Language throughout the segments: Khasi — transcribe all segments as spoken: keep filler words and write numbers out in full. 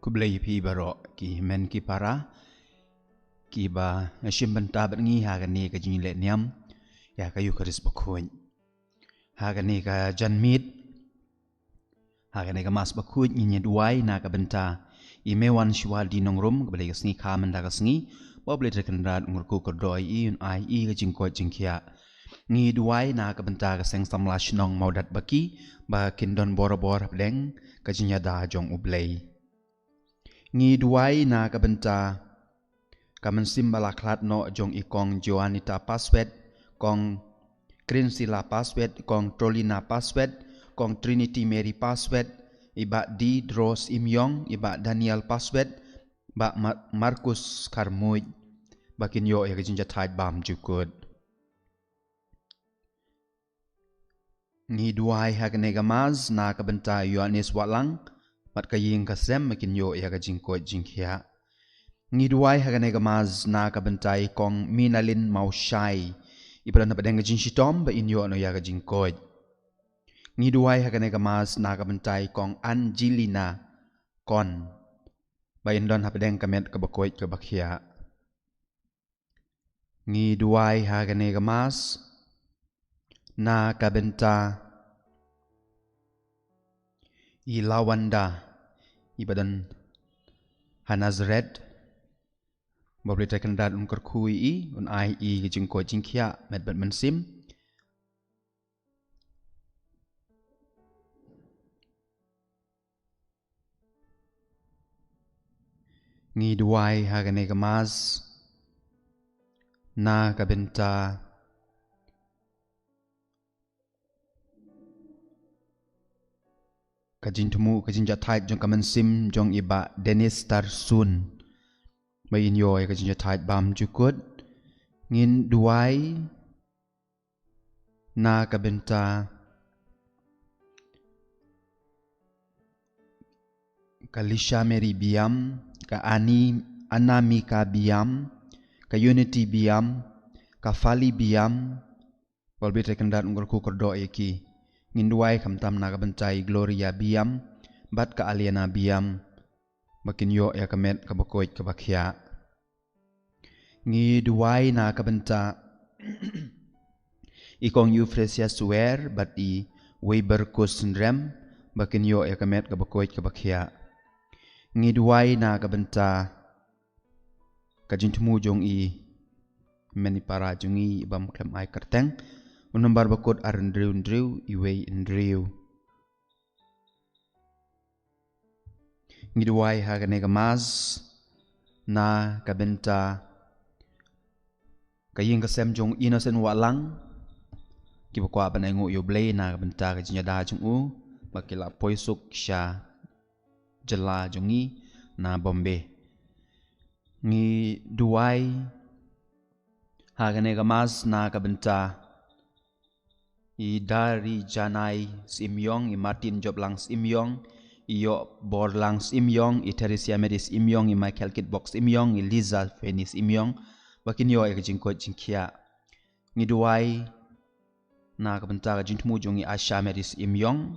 Khublei phi baroh ki hynmen ki para kiba shim bynta bad ngi ha kane ka jingleh niam ïa ka Eukharist Bakhuid. Ha kane ka janmiet, ha kane ka Mass Bakhuid ngin ïa duwai na ka bynta i Maiwan Shiwali Nongrum, kaba dei ka sngi kha mynta ka sngi, ba U Blei Trai Kynrad un kyrkhu kyrdoh ïa i, un ai ïa i ka jingkoit jingkhiah. Ngi duwai na ka bynta ka seng samla shnong Mawdat Baki, ba kin don borabor hapdeng ka jingïada jong U Blei. Ngi duwai na ka bynta ka mynsiem ba la khlad noh jong i Kong Joanita Paswet, Kong Krinsila Paswet, Kong Trolina Paswet, Kong Trinity Mary Paswet, i Bah Didros Imyong, i Bah Daniel Paswet, Bah Ma-, Markus Kharmuid, ba kin ïoh ïa ka jingjahthait bymjukut. Ngi duwai ha kane ka Mass na ka bynta i Ïoannis Wahlang bad ka ïing ka sem, ba kin ïoh ïa ka jingkoit jingkhiah. Ngi duwai ha kane ka Mass na ka bynta i Kong Minalin Mawshai, iba don hapdeng ka jingshitom, ba in ïoh noh ïa ka jingkoit. Ngi duwai ha kane ka Mass na ka bynta i Kong Angelina Kon, ba in don hapdeng ka met kaba koit kaba khiah. Ngi duwai ha kane ka Mass na ka bynta i Lawanda, iba don ha Nazareth, ba U Blei Trai Kynrad un kyrkhu ïa i, un ai ïa i ka jingkoit jingkhiah met bad mynsiem. Ngi duwai ha kane ka Mass na ka bynta ka jingthmu, ka jingjahthait jong ka mynsiem jong i Bah Dennis Tarsun, ba in ïoh ïa ka jingjahthait bymjukut. Ngin duwai na ka bynta ka Lisha Mary Biam, ka Ani, Anamika Biam, ka Unity Biam, ka Fali Biam, ba U Blei Trai Kynrad un kyrkhu kyrdoh ïa ki. Ngin duwai khamtam na ka bynta i Gloria Biam bad ka Aliana Biam, ba kin ïoh ïa ka met kaba koit kaba khiah. Ngi duwai na ka bynta i Kong Euphrasia Suwer bad i Weiber Kus Synrem, ba kin ïoh ïa ka met kaba koit kaba khiah. Ngi duwai na ka bynta ka jingthmu jong i mei para jong i, i bym khlem ai kyrteng, u nombar ba kut ar hynriew hynriew, i wei hynriew. Ngi duwai ha kane ka Mass na ka bynta ka ïing ka sem jong Innocent Wahlang, kiba kwah ban ainguh ïa U Blei na ka bynta ka jingïada jong u, ba ki la poi suk sha jylla jong ngi na Bombay. Ngi duwai ha kane ka Mass na ka bynta i Dari Janai Syiemiong, i Martin Joplang Syiemiong, i Ïohborlang Syiemiong, i Theresia Mary Syiemiong, i Michael Kitbok Syiemiong, i Liza Fanny Syiemiong, ba kin ïoh ïa ka jingkoit jingkhiah. Ngi duwai na ka bynta ka jingthmu jong i Asha Mary Syiemiong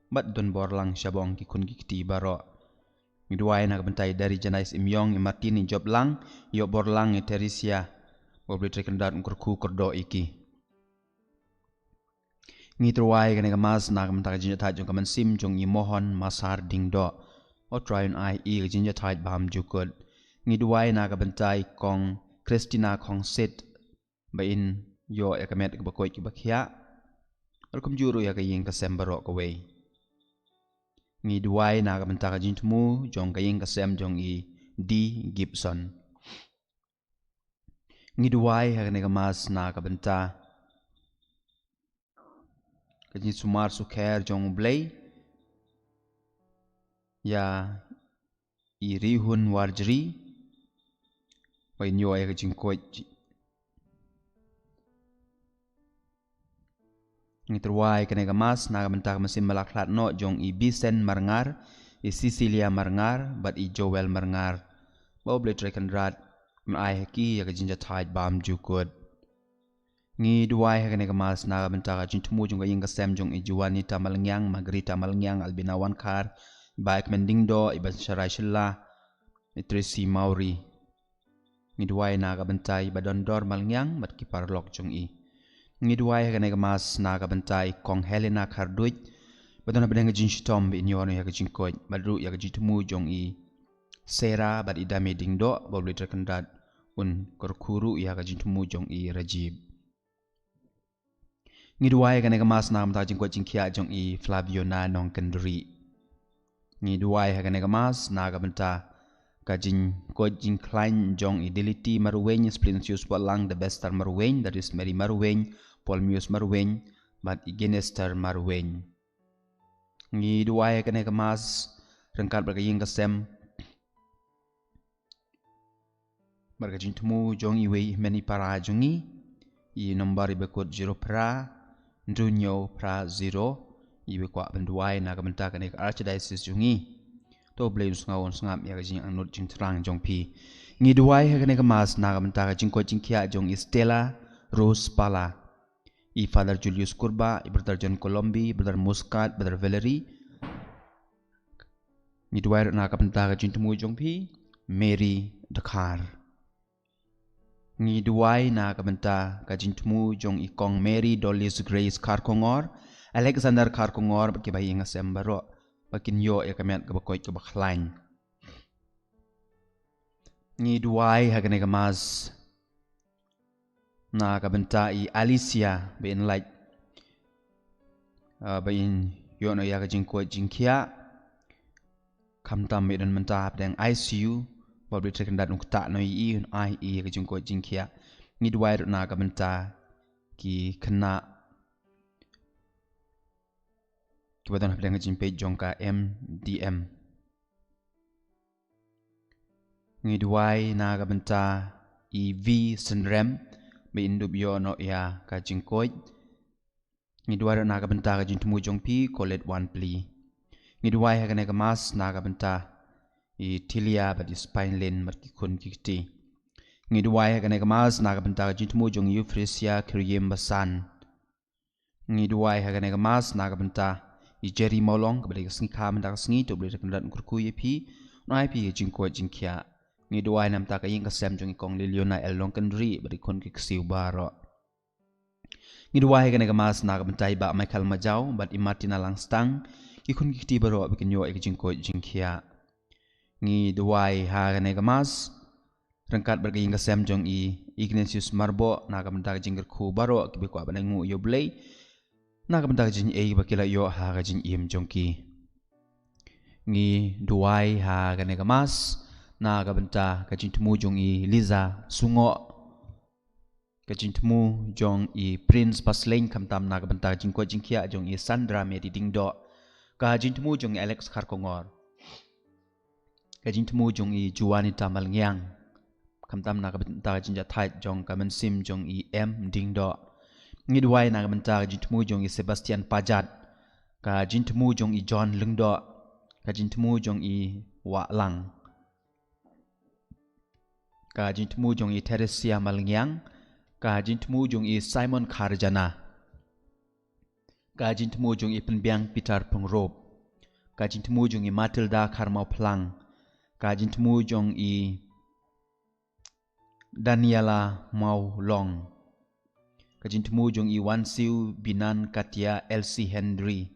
bad Donborlang Shabong, ki khun ki kti baroh. Ngi duwai na ka bynta i Dari Janai Syiemiong, i Martin, i Joplang, i Ïohborlang, i Theresia, ba U Blei Trai Kynrad un kyrkhu kyrdoh ïa ki. Ngi duwai kane ka Mass na ka bynta ka jingïathait jong ka mynsiem jong i Mohon Masar Dingdoh. O Trai un ai ïa i ka jingïathait bymjukut. Ngi duwai na ka bynta i Kong Christina Khongsit, ba in ïoh ïa ka met kaba koit kaba khiah, bad kumjuh ruh ïa ka ïing ka sem baroh kawei. Ngi duwai na ka bynta ka jingthmu jong ka ïing ka sem jong i D Gibson. Ngi duwai ha kane ka Mass na ka bynta ka jingsumar sukher jong U Blei ïa i Rihun Warjri, ba in ïoh ïa ka jingkoit. Ngi duwai kane ka Mass na ka bynta ka mynsiem ba la khlad noh jong i Bisen Marngar, i Cecilia Marngar bad i Joel Marngar, ba U Blei Trai Kynrad un ai ha ki ïa ka jingïathait bymjukut. Ngi duwai ha kane ka Mass na ka bynta ka jingthmu jong ka ïing ka sem jong i Juanita Malngiang, Margarita Malngiang, Albina Wankhar, Bah Ekmending Doh, i Bah Sharai Shylla, i Tracy Mawrie. Ngi duwai na ka bynta i Bah Dondor Malngiang bad ki paralok jong i. Ngi duwai ha kane ka mass na ka bynta i Kong Helena Kharduid ba don hapdeng ka jingshitom ba in ïoh noh ïa ka jingkoit bad ruh ïa ka jingthmu jong i Sarah bad i Dame Ding Doh, ba U Blei Tyrkynrad un kyrkhu ruh ïa ka jingthmu jong i Rajiv. Ngi duwai ha kane ka mass na ka bynta ka jingkoit jingkhiah jong i Flaviona Nongkyndri. Ngi duwai ha kane ka mass na ka bynta ka jingkoit jingkhlaiñ jong i Diliti Marweiñ, Splinsius Watlang, Debester Marweiñ, Darius Mary Marweiñ, Paul Muse Marweiñ bad i Ginester Marweiñ. Ngi duwai ha kane ka mass ryngkat bad ka ïing ka sem bad ka jingthmu jong iwei i hynmen i para jong ngi, i nombar iba kut zero phra hynriew hynñiew phra zero, iba kwah ban duwai na ka bynta kane ka Archdiocese jong ngi. To U Blei un sngap, un sngap ïa ka jingangnud jingthrang jong phi. Ngi duwai ha kane ka mass na ka bynta ka jingkoit jingkhiah jong i Stella Rose Pala, i Father Julius Kurbah, i Brother John Colombi, Brother Muscat, Brother Valerie. Ngi duwai ruh na ka bynta ka jingthmu jong phi Mary Dkhar. Ngi duwai na ka bynta ka jingthmu jong i Kong Mary Dollis Grace Kharkongor, Alexander Kharkongor bad ki bahaïing hasem baroh ba kin ïoh ïa ka met kaba koit kaba khlaiñ. Ngi duwai ha kane ka mass na ka bynta i Alicia ba in lait, ah, ba in ïoh noh ïa ka jingkoit jingkhiah. Khamtam ba i don mynta hapdeng I C U, ba U Blei Tyrkynrad un ktah noh ïa i, un ai ïa i ïa ka jingkoit jingkhiah. Ngi duwai ruh na ka bynta ki khynnah kiba don hapdeng ka jingpeit jong ka M D M. Ngi duwai na ka bynta i V Synrem ba in dup ïoh noh ïa ka jingkoit. Ngi duwai ruh na ka bynta ka jingthmu jong phi Colette Wanpli. Ngi duwai ha kane ka mass na ka bynta i Tilia bad i Spainlin bad ki khun ki kti. Ngi duwai ha kane ka mass na ka bynta ka jingthmu jong i Euphrasia Khyriem Basan. Ngi duwai ha kane ka mass na ka bynta i Jerry Mawlong kaba dei ka sngi kha mynta ka sngi, to U Blei Tyrkynrad un kyrkhu ïa phi, un ai phi ka jingkoit jingkhiah. Ngi duwai na ka bynta ka ïing ka sem jong i Kong Liliona L Nongkyndri bad ki khun ki ksiew baroh. Ngi duwai ha kane ka mass na ka bynta i Bah Michael Majaw bad i Martina Langstang, ki khun ki kti baroh ba kin ïoh ïa ka jingkoit jingkhiah. Ngi duwai ha kane ka mass ryngkat bad ka ïing ka sem jong i Ignatius Marboh na ka bynta ka jingkyrkhu baroh kiba kwah ban ainguh ïa U Blei na ka bynta ka jingaiei ba ki la ïoh ha ka jingim jong ki. Ngi duwai ha kane ka mass na ka bynta ka jingthmu jong i Liza Sungoh, ka jingthmu jong i Prince Paslein, khamtam na ka bynta ka jingkoit jingkhiah jong i Sandra Mary Dingdoh, ka jingthmu jong i Alex Kharkongor, ka jingthmu jong i Juanita Malngiang, khamtam na ka bynta ka jingjahthait jong ka mynsiem jong i M Dingdoh. Ngi duwai na ka bynta ka jingthmu jong i Sebastian Pajat, ka jingthmu jong i John Lyngdoh, ka jingthmu jong i Wahlang, ka jingthmu jong i Theresia Malngiang, ka jingthmu jong i Simon Kharjana, ka jingthmu jong i Pynbiang Peter Pyngrope, ka jingthmu jong i Matilda Kharmawphlang, ka jingthmu jong i Daniela Mawlong, ka jingthmu jong i Wansiu Binan Katia Elsie Henry.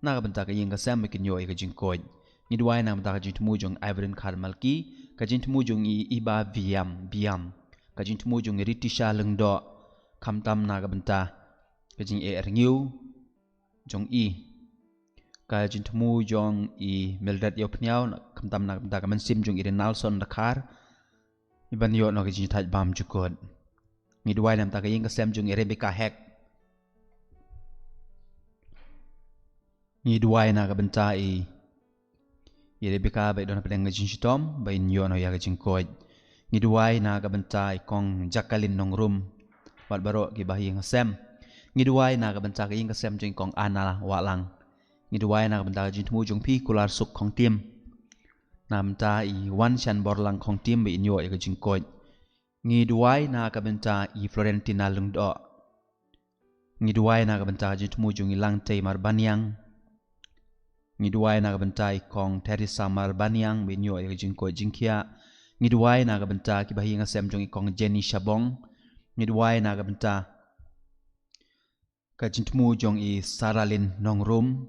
Na ka bynta ka ïing ka sem ba kin ïoh ïa ka jingkoit. Ngi duwai na ka bynta ka jingthmu jong i Ivorin Kharmalki, ka jingthmu jong i Iba Biam Biam, ka jingthmu jong i Ritisha Lyngdoh, khamtam na ka bynta ka jingeh rngiew jong i, ka jingthmu jong i Mildred Ïawphniaw, khamtam na ka bynta ka mynsiem jong i Renalson Dkhar, iban ïoh noh ka jingthait bam jukut. Ngi duwai na ka bynta ka ïing ka sem jong i Rebecca Hek. Ngi duwai na ka bynta i, i Rebecca ba i don hapdeng ka jingshitom ba in ïoh noh ïa ka jingkoit. Ngi duwai na ka bynta i Kong Jacqueline Nongrum bad baroh ki bahaïing hasem. Ngi duwai na ka bynta ka ïing ka sem jong i Kong Anna Wahlang. Ngi duwai na ka bynta ka jingthmu jong phi Kular Suk Khongtiem, na ka bynta i Wanshan Borlang Khongtiem ba in ïoh ïa ka jingkoit. Ngi duwai na ka bynta i Florentina Lyngdoh. Ngi duwai na ka bynta ka jingthmu jong i Langtei Marbaniang. Ngi duwai na ka bynta i Kong Theresa Marbaniang, ba in ïoh ïa ka jingkoit jingkhiah. Ngi duwai na ka bynta kiba ha ïing ha sem jong i Kong Jenny Shabong. Ngi duwai na ka bynta ka jingthmu jong i Saralin Nongrum.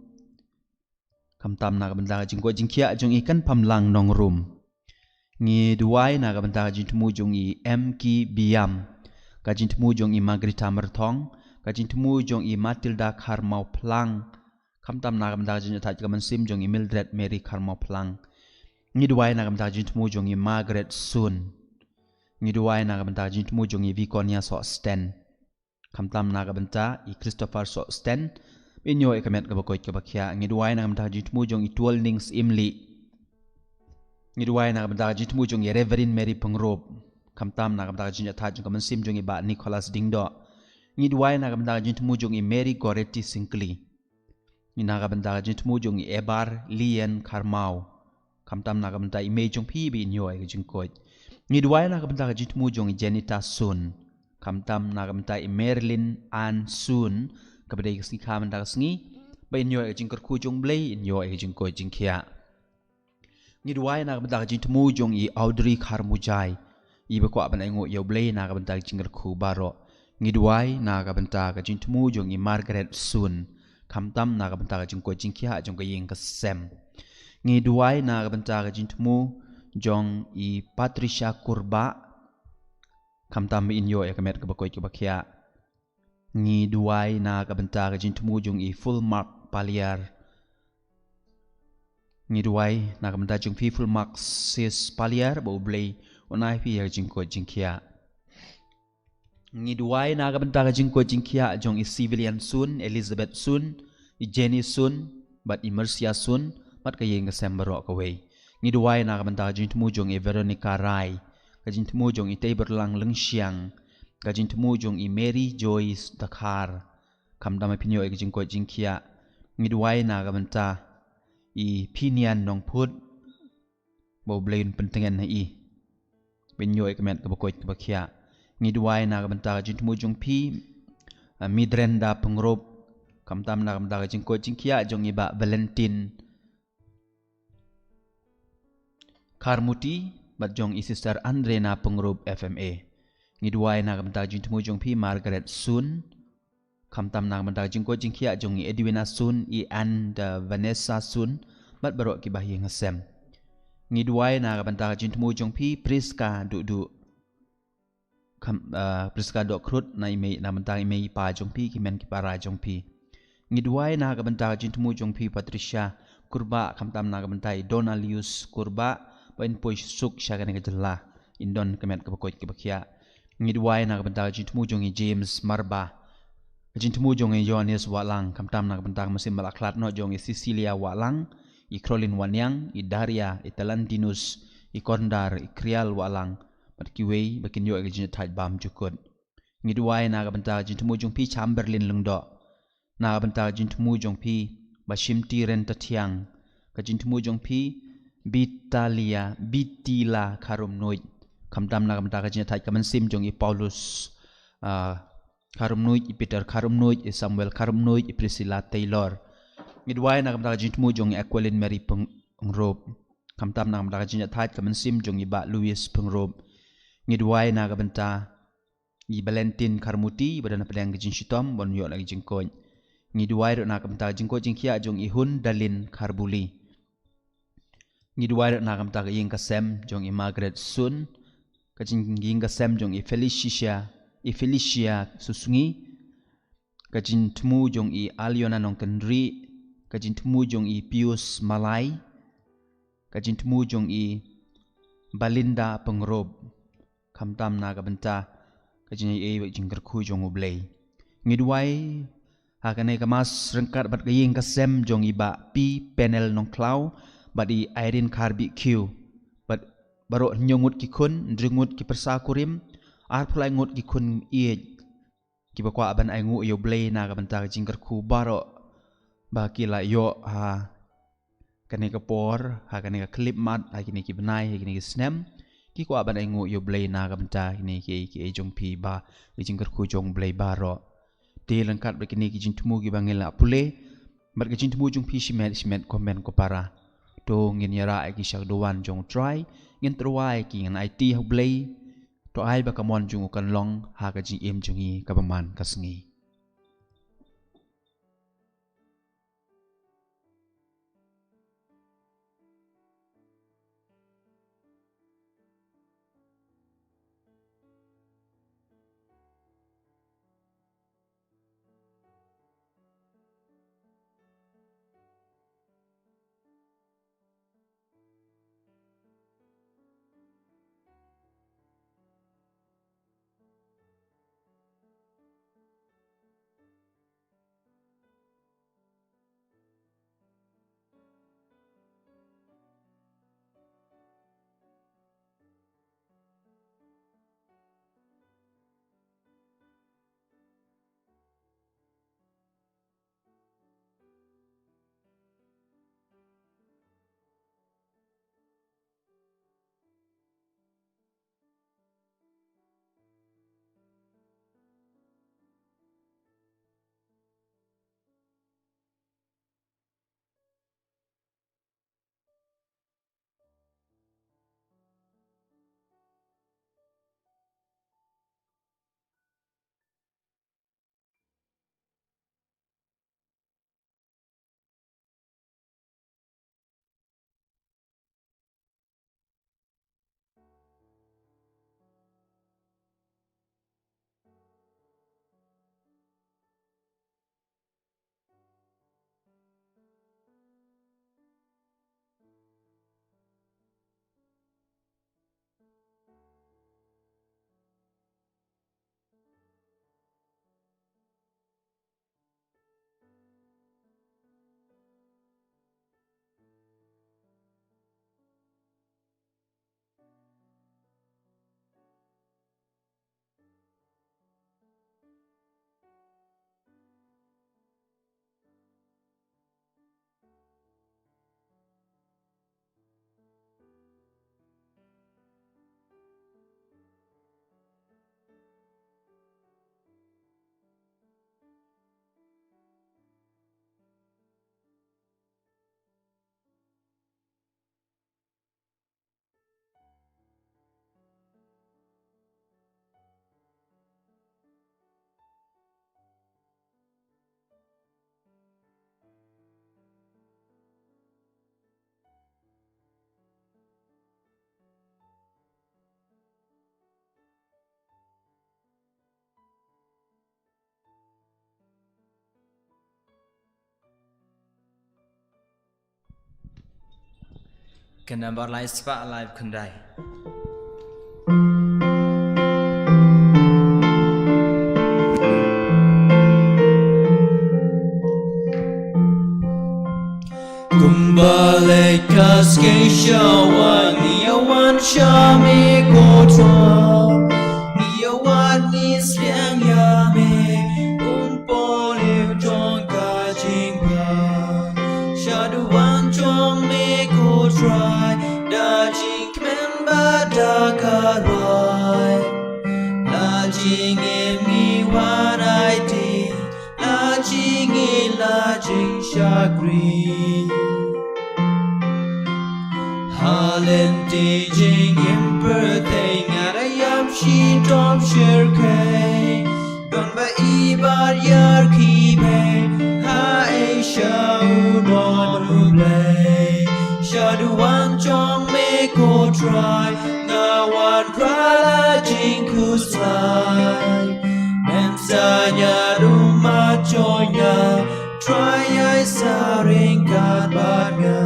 Khamtam na ka bynta ka jingkoit jingkhiah jong i Kanpamlang Nongrum. Ngi duwai na ka bynta ka jingthmu jong i M K Biam, ka jingthmu jong i Margarita Myrthong, ka jingthmu jong i Matilda Kharmawphlang. Khamtam na ka bynta ka jingïathait ka mynsiem jong i Mildred Mary Kharmawphlang. Ngi duwai na ka bynta ka jingthmu jong i Margaret Sun. Ngi duwai na ka bynta ka jingthmu jong i Viconia Sohsten. Khamtam na ka bynta i Christopher Sohsten, ba in ïoh ïa ka met kaba koit kaba khiah. Ngi duwai na ka bynta ka jingthmu jong i Twelnings Imli. Ngi duwai na ka bynta ka jingthmu jong i Reverend Mary Pyngrope. Khamtam na ka bynta ka jingïathait jong ka mynsiem jong i Bah Nicholas Diengdoh. Ngi duwai na ka bynta ka jingthmu jong i Mary Goretti Syngkli. Ngi na ka bynta ka jingthmu jong i Ebar Lien Kharmaw. Khamtam na ka bynta i mei jong phi ba in ïoh ïa ka jingkoit. Ngi duwai na ka bynta ka jingthmu jong i Jenita Sun. Khamtam na ka bynta i Marilyn Ann Sun, kaba dei ka sngi kha mynta ka sngi, ba in ïoh ïa ka jingkyrkhu jong U Blei, in ïoh ïa ka jingkoit jingkhiah. Ngi duwai na ka bynta ka jingthmu jong i Audrey Kharmujai, i ba kwah ban ainguh ïa U Blei na ka bynta ka jingkyrkhu baroh. Ngi duwai na ka bynta ka jingthmu jong i Margaret Sun. Khamtam na ka bynta ka jingkoit jingkhiah jong ka ïing ka sem. Ngi duwai na ka bynta ka jingthmu jong i Patricia Kurbah. Khamtam ba in ïoh ïa ka met kaba koit kaba khiah. Ngi duwai na ka bynta ka jingthmu jong i Fulmark Paliar. Ngi duwai na ka bynta jong phi Fulmark Sis Paliar, ba U Blei un ai phi ïa ka jingkoit jingkhiah. Ngi duwai na ka bynta ka jingkoit jingkhiah jong i Civilian Sun, Elizabeth Sun, i Jenny Sun, bad i Mercia Sun, bad ka ïing ka sem baroh kawei. Ngi duwai na ka bynta ka jingthmu jong i Veronica Rai, ka jingthmu jong i Teiberlang Lyngshiang, ka jingthmu jong i Mary Joyce Dkhar. Khamtam ba phin ïoh ïa ka jingkoit jingkhiah. Ngi duwai na ka bynta i Phinian Nongphut, ba U Blei un pyntngen ha i, ba in ïoh ïa ka met kaba koit kaba khiah. Ngi duwai na ka bynta ka jingthmu jong phi, ah, Midrenda Pyngrope. Khamtam na ka bynta ka jingkoit jingkhiah jong i Bah Valentine Kharmuti, bad jong i Sister Andrena Pyngrope F M A. Ngi duwai na ka bynta ka jingthmu jong phi Margaret Sun. Khamtam na ka bynta ka jingkoit jingkhiah jong i Edwina Sun, i Ann da Vanessa Sun, bad baroh kiba ha ïing ha sem. Ngi duwai na ka bynta ka jingthmu jong phi Priska Duhduh. Kham, ah, Priska Dohkhrut, na i mei, na ka bynta i mei i pa jong phi, ki mei ki para jong phi. Ngi duwai na ka bynta ka jingthmu jong phi Patricia Kurbah, khamtam na ka bynta i Donalius Kurbah, ba in poi suk sha kane ka jylla, in don ka met kaba koit kaba khiah. Ngi duwai na ka bynta ka jingthmu jong i James Marbah, ka jingthmu jong i Johannes Wahlang, khamtam na ka bynta ka mynsiem ba la khlad noh jong i Cecilia Wahlang, i Crolin Wanniang, i Daria, i Talantinus, i Kondar, i Krial Wahlang, bad kiwei ba kin ïoh ïa ka jingïathait bymjukut. Ngi duwai na ka bynta ka jingthmu jong phi Chamberlain Lyngdoh, na ka bynta ka jingthmu jong phi Bashimti Ryntathiang, ka jingthmu jong phi Bitalia, Bitila Kharumnuid. Khamtam na ka bynta ka jingïathait ka mynsiem jong i Paulus, ah, Kharumnuid, i Peter Kharumnuid, i Samuel Kharumnuid, i Priscilla Taylor. Ngi duwai na ka bynta ka jingthmu jong i Aquilin Mary Pyngrope. Khamtam na ka bynta ka jingïathait ka mynsiem jong i Bah Louis Pyngrope. Ngi duwai na ka bynta i Valentine Kharmuti, ba don hapdeng ka jingshitom, ba un ïoh ïa ka jingkoit. Ngi duwai ruh na ka bynta ka jingkoit jingkhiah jong i Hun Dalin Kharbuli. Ngi duwai ruh na ka bynta ka ïing ka sem jong i Margaret Sun, ka jing, ïing ka sem jong i Felicia, i Felicia Susngi, ka jingthmu jong i Aliona Nongkynrih, ka jingthmu jong i Pius Malai, ka jingthmu jong i Balinda Pyngrope. Khamtam na ka bynta ka jingaiei bad jingkyrkhu jong U Blei. Ngi duwai ha kane ka mass ryngkat bad ka ïing ka sem jong i Bah P. Peniel Nongkhlaw bad i Irene Kharbih Khiew, bad baroh hynñiew ngut ki khun, hynriew ngut ki pyrsa kurim, arphew lai ngut ki khun ïeit, kiba kwah ban ainguh ïa U Blei na ka bynta ka jingkyrkhu baroh ba ki la ïoh ha kane ka por, ha kane ka khyllipmat, ha kine ki bnai, ha kine ki snem, ki kwah ban ainguh ïa U Blei na ka bynta kine kiei kiei jong phi ba ka jingkyrkhu jong U Blei baroh. Te ryngkat bad kine ki jingthmu kiba ngi la pule, Bad ka jingthmu jong phi shimet shimet ko hynmen ko para. To ngin ïarah ïa ki sha ka duwan jong U Trai, ngin tyrwa ïa ki, ngin aiti ha U Blei. To ai ba ka mon jong u kan long ha ka jingim jong ngi kaba man ka sngi. Ka nambar lai spah lai phew khyndai. Kumba leit ka skei sha wan, ngi ïa wan sha me ko Trai. Ngi ïa wan ngi sliang ïa me, um poi u jong ka jingbha. Sha duwan jong me ko Trai, da jingkmen bad da ka rai. La jingim ngi wan aiti, la jingïeit la jingshakri. Ha lynti jingim pyrthei nga da ïap shitom shyrkhei. Don ba i bad ïar ki me ha Asia u don U Blei. Sha duwan jong me ko Trai, nga wanrah la jingkhuslai. Men sa ñiad u mat jong nga, Trai ai sa ryngkat bad nga.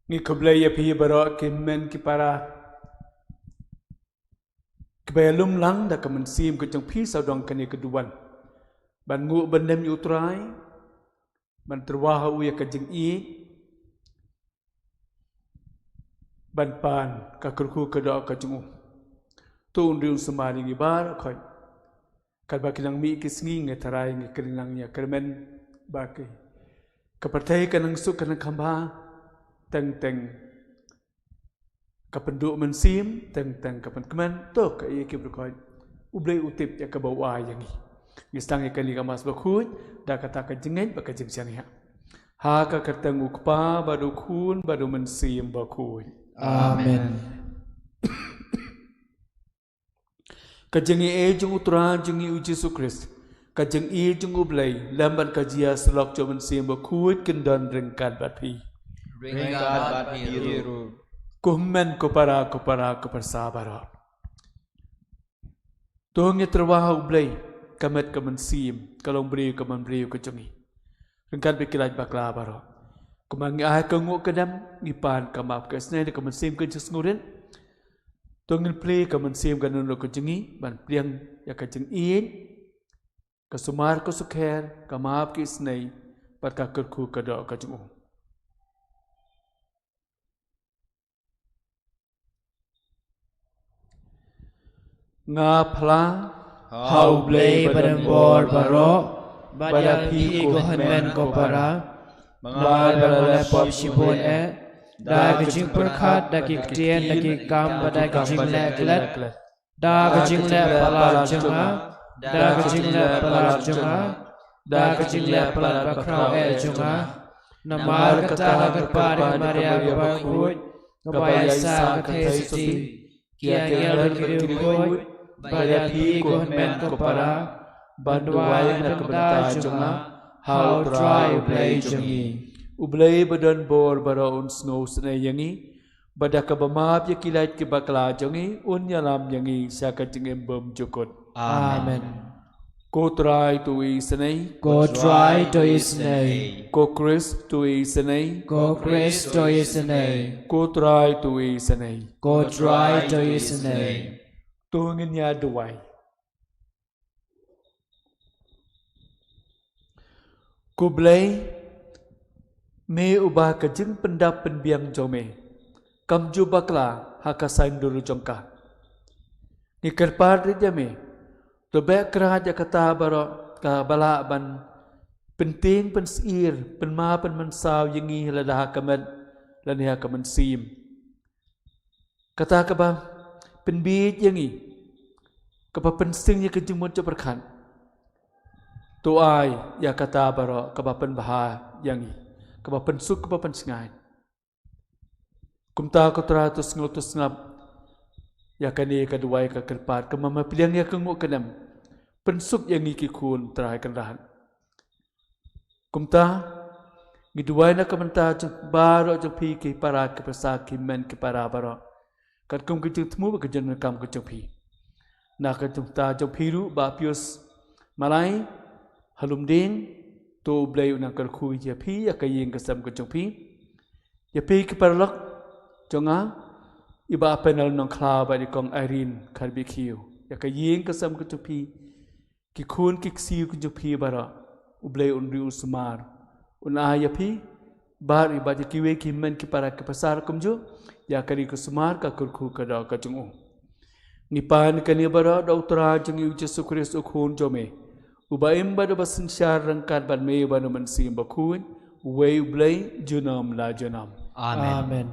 Ngi khublei ïa phi baroh ki hynmen ki para kiba ïalum lang da ka mynsiem ka jong phi sawdong kane ka duwan. Ban nguh ban dem ïa U Trai, ban tyrwa ha u ïa ka jingïeit, ban pan ka kyrkhu ka doh ka jong u. To un ri un sumar ïa ngi baroh khoit. Katba ki nang mih ki sngi ngi tharai ngi kren lang ïa kyrmen ba ki, ka pyrthei ka nang suk ka nang kham bha, teng teng ka pynduh mynsiem, teng teng ka pynkmen, to kaei ki briew khoit. U Blei u tip ïa kaba u ai ïa ngi. Ngi sdang ïa kane ka Mass Bakhuid da kata ka jingngeit bad ka jingsngewsih. Ha ka kyrteng U Kpa bad U Khun bad U Mynsiem Bakhuid. Amen. Ka jingïeit jong U Trai jong ngi U Jisu Khrist, ka jingïeit jong U Blei, lem bad ka jingïasyllok jong U Mynsiem Bakhuid kin don ryngkat bad phi. Ryngkat bad phi ruh. Ko hynmen ko para, ko para, ko pyrsa baroh. To ngin tyrwa ha U Blei, ka met ka mynsiem, ka longbriew ka manbriew ka jong ngi. Ryngkat bad ki lait bakla baroh. Kumba ngi ai ka nguh ka dem, ngi pan ka map ka isynei da ka mynsiem ka jingsngewrit. To ngin plie ka mynsiem ka dohnud ka jong ngi, ban pdiang ïa ka jingïeit, ka sumar ka sukher, ka map ka isynei, bad ka kyrkhu ka doh ka jong U. Nga phla ha U Blei badonbor baroh, bad ïa phi ko hynmen ko para, namar ba nga la leh pop shibun eh, da ka jingpyrkhat, da ki ktien, da ki kam, bad da ka jingleh klet, da ka jingleh palat jong nga, da ka jingleh palat jong nga, da ka jingleh palat bakhraw eh jong nga. Namar kata nga kyrpad ïa ka Maria kaba khuid, kaba ïaisah ka theisotti, ki angel bad ki riewkhuid, bad ïa phi ko hynmen ko para, ban duwai na ka bynta jong nga ha U Trai U Blei jong ngi. U Blei badonbor baroh un sngewsynei ïa ngi, bad da kaba map ïa ki lait ki bakla jong ngi, un ïalam ïa ngi sha ka jingim bymjukut. Amen. Ko Trai to isynei. Ko Trai to isynei. Ko Khrist to isynei. Ko Khrist to isynei. Ko Trai to isynei. Ko Trai to isynei. To ngin ïa duwai. Ko Blei, me uba ka jingpyndap pynbiang jong me kam ju bakla ha ka saiñdur jong ka. Ngi kyrpad rit ïa me, to beh krat ïa kata baroh kaba lah ban pyntieng, pynsyier, pynmap, pynmynsaw ïa ngi lada ha ka met lane ha ka mynsiem. Kata kaba pynbieit ïa ngi, kaba pynsing ïa ka jingmut jingpyrkhat. To ai ïa kata baroh kaba pynbha ïa ngi, kaba pynsuk, kaba pynshngaiñ. Kumta ko Trai to sngew, to sngap ïa kane ka duwai ka kyrpad, kaba me pdiang ïa ka nguh ka dem. Pynsuk ïa ngi ki khun Trai Kynrad. Kumta, ngi duwai na ka bynta jong baroh jong phi ki para ki pyrsa, ki hynmen ki para baroh, katkum ka jingthmu bad ka jingdonkam ka jong phi. Na ka bynta jong phi ruh Bah Pius Malai ha Lumdieng, to U Blei un nang kyrkhu ïa phi, ïa ka ïing ka sem ka jong phi. Ïa phi ki paralok jong nga, i Bah Penel Nongkhlaw bad i Kong Irene Kharbiekhiew, ïa ka ïing ka sem ka jong phi. Ki khun ki ksiew ki jong phi baroh, U Blei un ri u sumar, un ai ïa phi, bad ïa, bad ïa kiwei ki hynmen ki para ki pyrsa kumjuh, ïa ka ri ka sumar, ka kyrkhu ka doh ka jong u. Ngi pan kane baroh da U Trai jong ngi U Jisu Khrist U Khun jong me, uba im bad uba synshar ryngkat bad me bad U Mynsiem Bakhuid, uwei U Blei, junom la junom. Amen. Amen.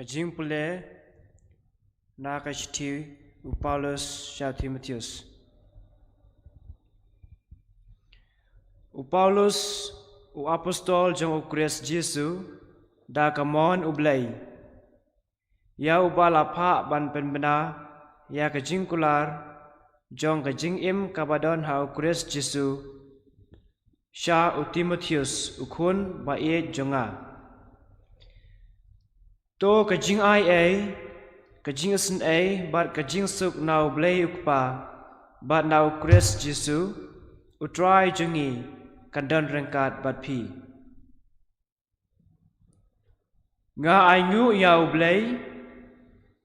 Ka jingpule na ka shithi u Paulus sha u Timotheus. U Paulus, u apostol jong u Khrist Jisu, da ka mon U Blei, ïa uba la phah ban pynbna ïa ka jingkular jong ka jingim kaba don ha u Khrist Jisu, sha u Timotheus u khun ba ïeit jong nga. To ka jingai ei, ka jingisynei bad ka jingsuk na U Blei U Kpa bad na u Khrist Jisu, U Trai jong ngi, kan don ryngkat bad phi. Nga ainguh ïa U Blei,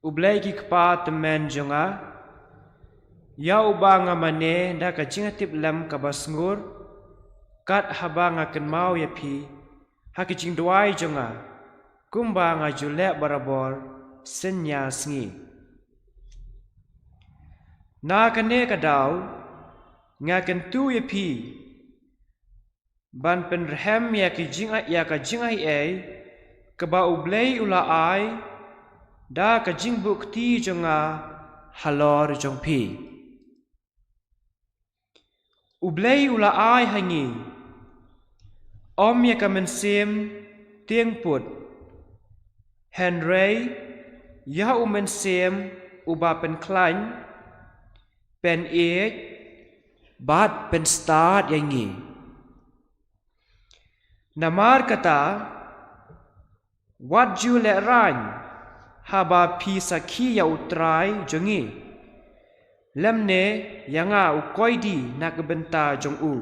U Blei ki kpa tymmen jong nga, ïa uba nga mane da ka jingtiplem kaba sngur, kat haba nga kynmaw ïa phi ha ki jingduwai jong nga, kumba nga ju leh barabor synñia sngi. Na kane ka daw, nga kyntu ïa phi ban pynrhem ïa ki jing, ïa ka jingaiei kaba U Blei u la ai da ka jingbuh kti jong nga halor jong phi. U Blei u la ai ha ngi, ym ïa ka mynsiem tieng put, hynrei ïa u Mynsiem uba pynkhlaiñ, pynïeit bad pynstad ïa ngi. Namar kata, wat ju lehraiñ haba phi sakhi ïa U Trai jong ngi, lymne ïa nga, u koidi na ka bynta jong u.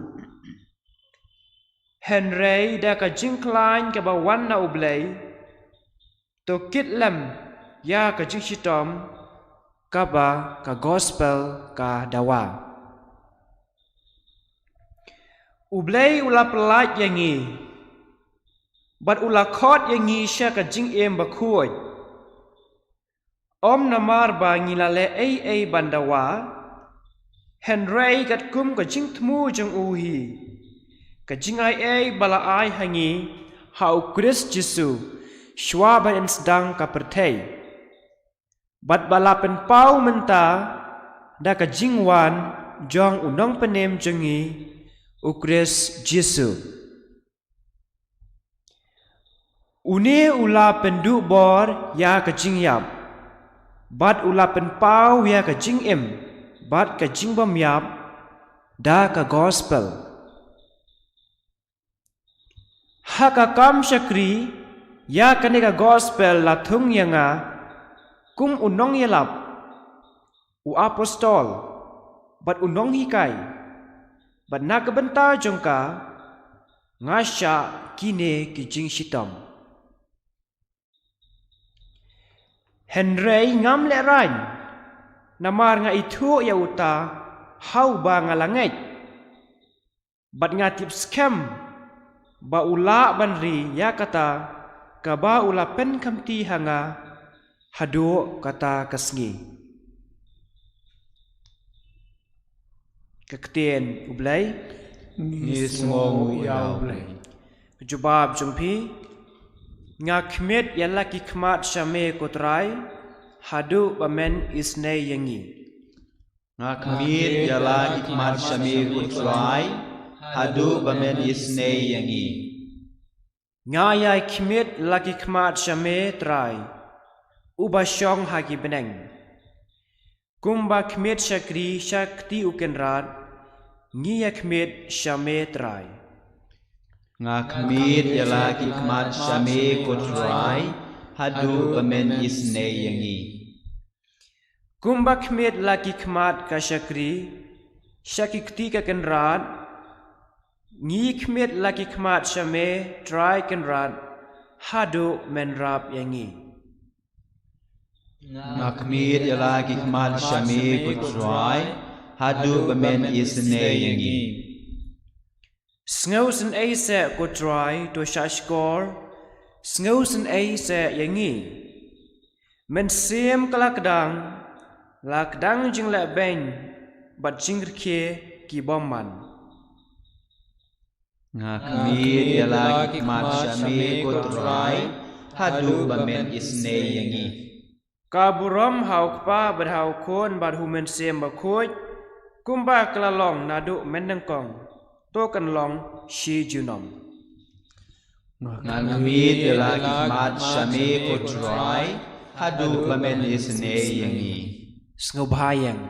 Hynrei da ka jingkhlaiñ kaba wan na U Blei, to kit lem ïa ka jingshitom kaba ka gospel ka dawa. U Blei u la pyllait ïa ngi bad u la khot ïa ngi sha ka jingim bakhuid, ym namar ba ngi la leh ei ei ban dawa, hynrei katkum ka jingthmu jong u hi, ka jingaiei ba la ai ha ngi ha U Khrist Jisu shwa ban ym sdang ka pyrthei, bad ba la pynpaw mynta da ka jingwan jong U Nongpynim jong ngi, U Khrist Jisu. Une u la pynduh bor ïa ka jingïap, bad u la pynpaw ïa ka jingim bad ka jingbymïap da ka gospel. Ha ka kam shakri ïa kane ka gospel la thung ïa nga kum u nongïalap, u apostol, bad u nonghikai, bad na ka bynta jong ka nga shah kine ki jingshitom. Hynrei ngam lehraiñ, namar nga ithuh ïa uta ha uba nga la ngeit, bad nga tip skhem ba u lah ban ri ïa kata kaba u la pynkhamti ha nga haduh kata ka sngi. Ka ktien U Blei. Ngi sngewnguh ïa U Blei. Jubab jong phi. Nga khmih ïa la ki khmat sha me ko Trai, haduh ba men isynei ïa ngi. Nga khmih ïa la ki khmat sha me ko Trai, haduh ba men isynei ïa ngi. Nga ïa khmih la ki khmat sha me Trai, uba shong ha ki bneng. Kumba khmih shakri sha kti u kynrad, ngi ïa khmih sha me Trai. Nga khmih ïa la ki khmat sha me ko Trai, haduh ba men isynei ïa ngi. Kumba khmih la ki khmat ka shakri sha ki kti ka kynrad, ngi khmih la ki khmat sha me Trai Kynrad, haduh men rap ïa ngi. Nga khmih ïa la ki khmat sha me ko Trai, haduh ba men isynei ïa ngi. Sngewsynei seh ko Trai, to shah shkor, sngewsynei seh ïa ngi. Mynsiem ka la kdang, la kdang jinglehbeiñ bad jingrkhie ki bymman. Nga khmih ïa la ki khmat sha me ko Trai, haduh ba men isynei ïa ngi. Ka burom ha U Kpa bad ha U Khun bad ha U Mynsiem Bakhuid, kumba ka la long naduh mynnyngkong, to kan long shi junom. Nga khmih ïa la ki khmat sha me ko Trai, haduh ba men isynei ïa ngi. Sngewbha ïeng.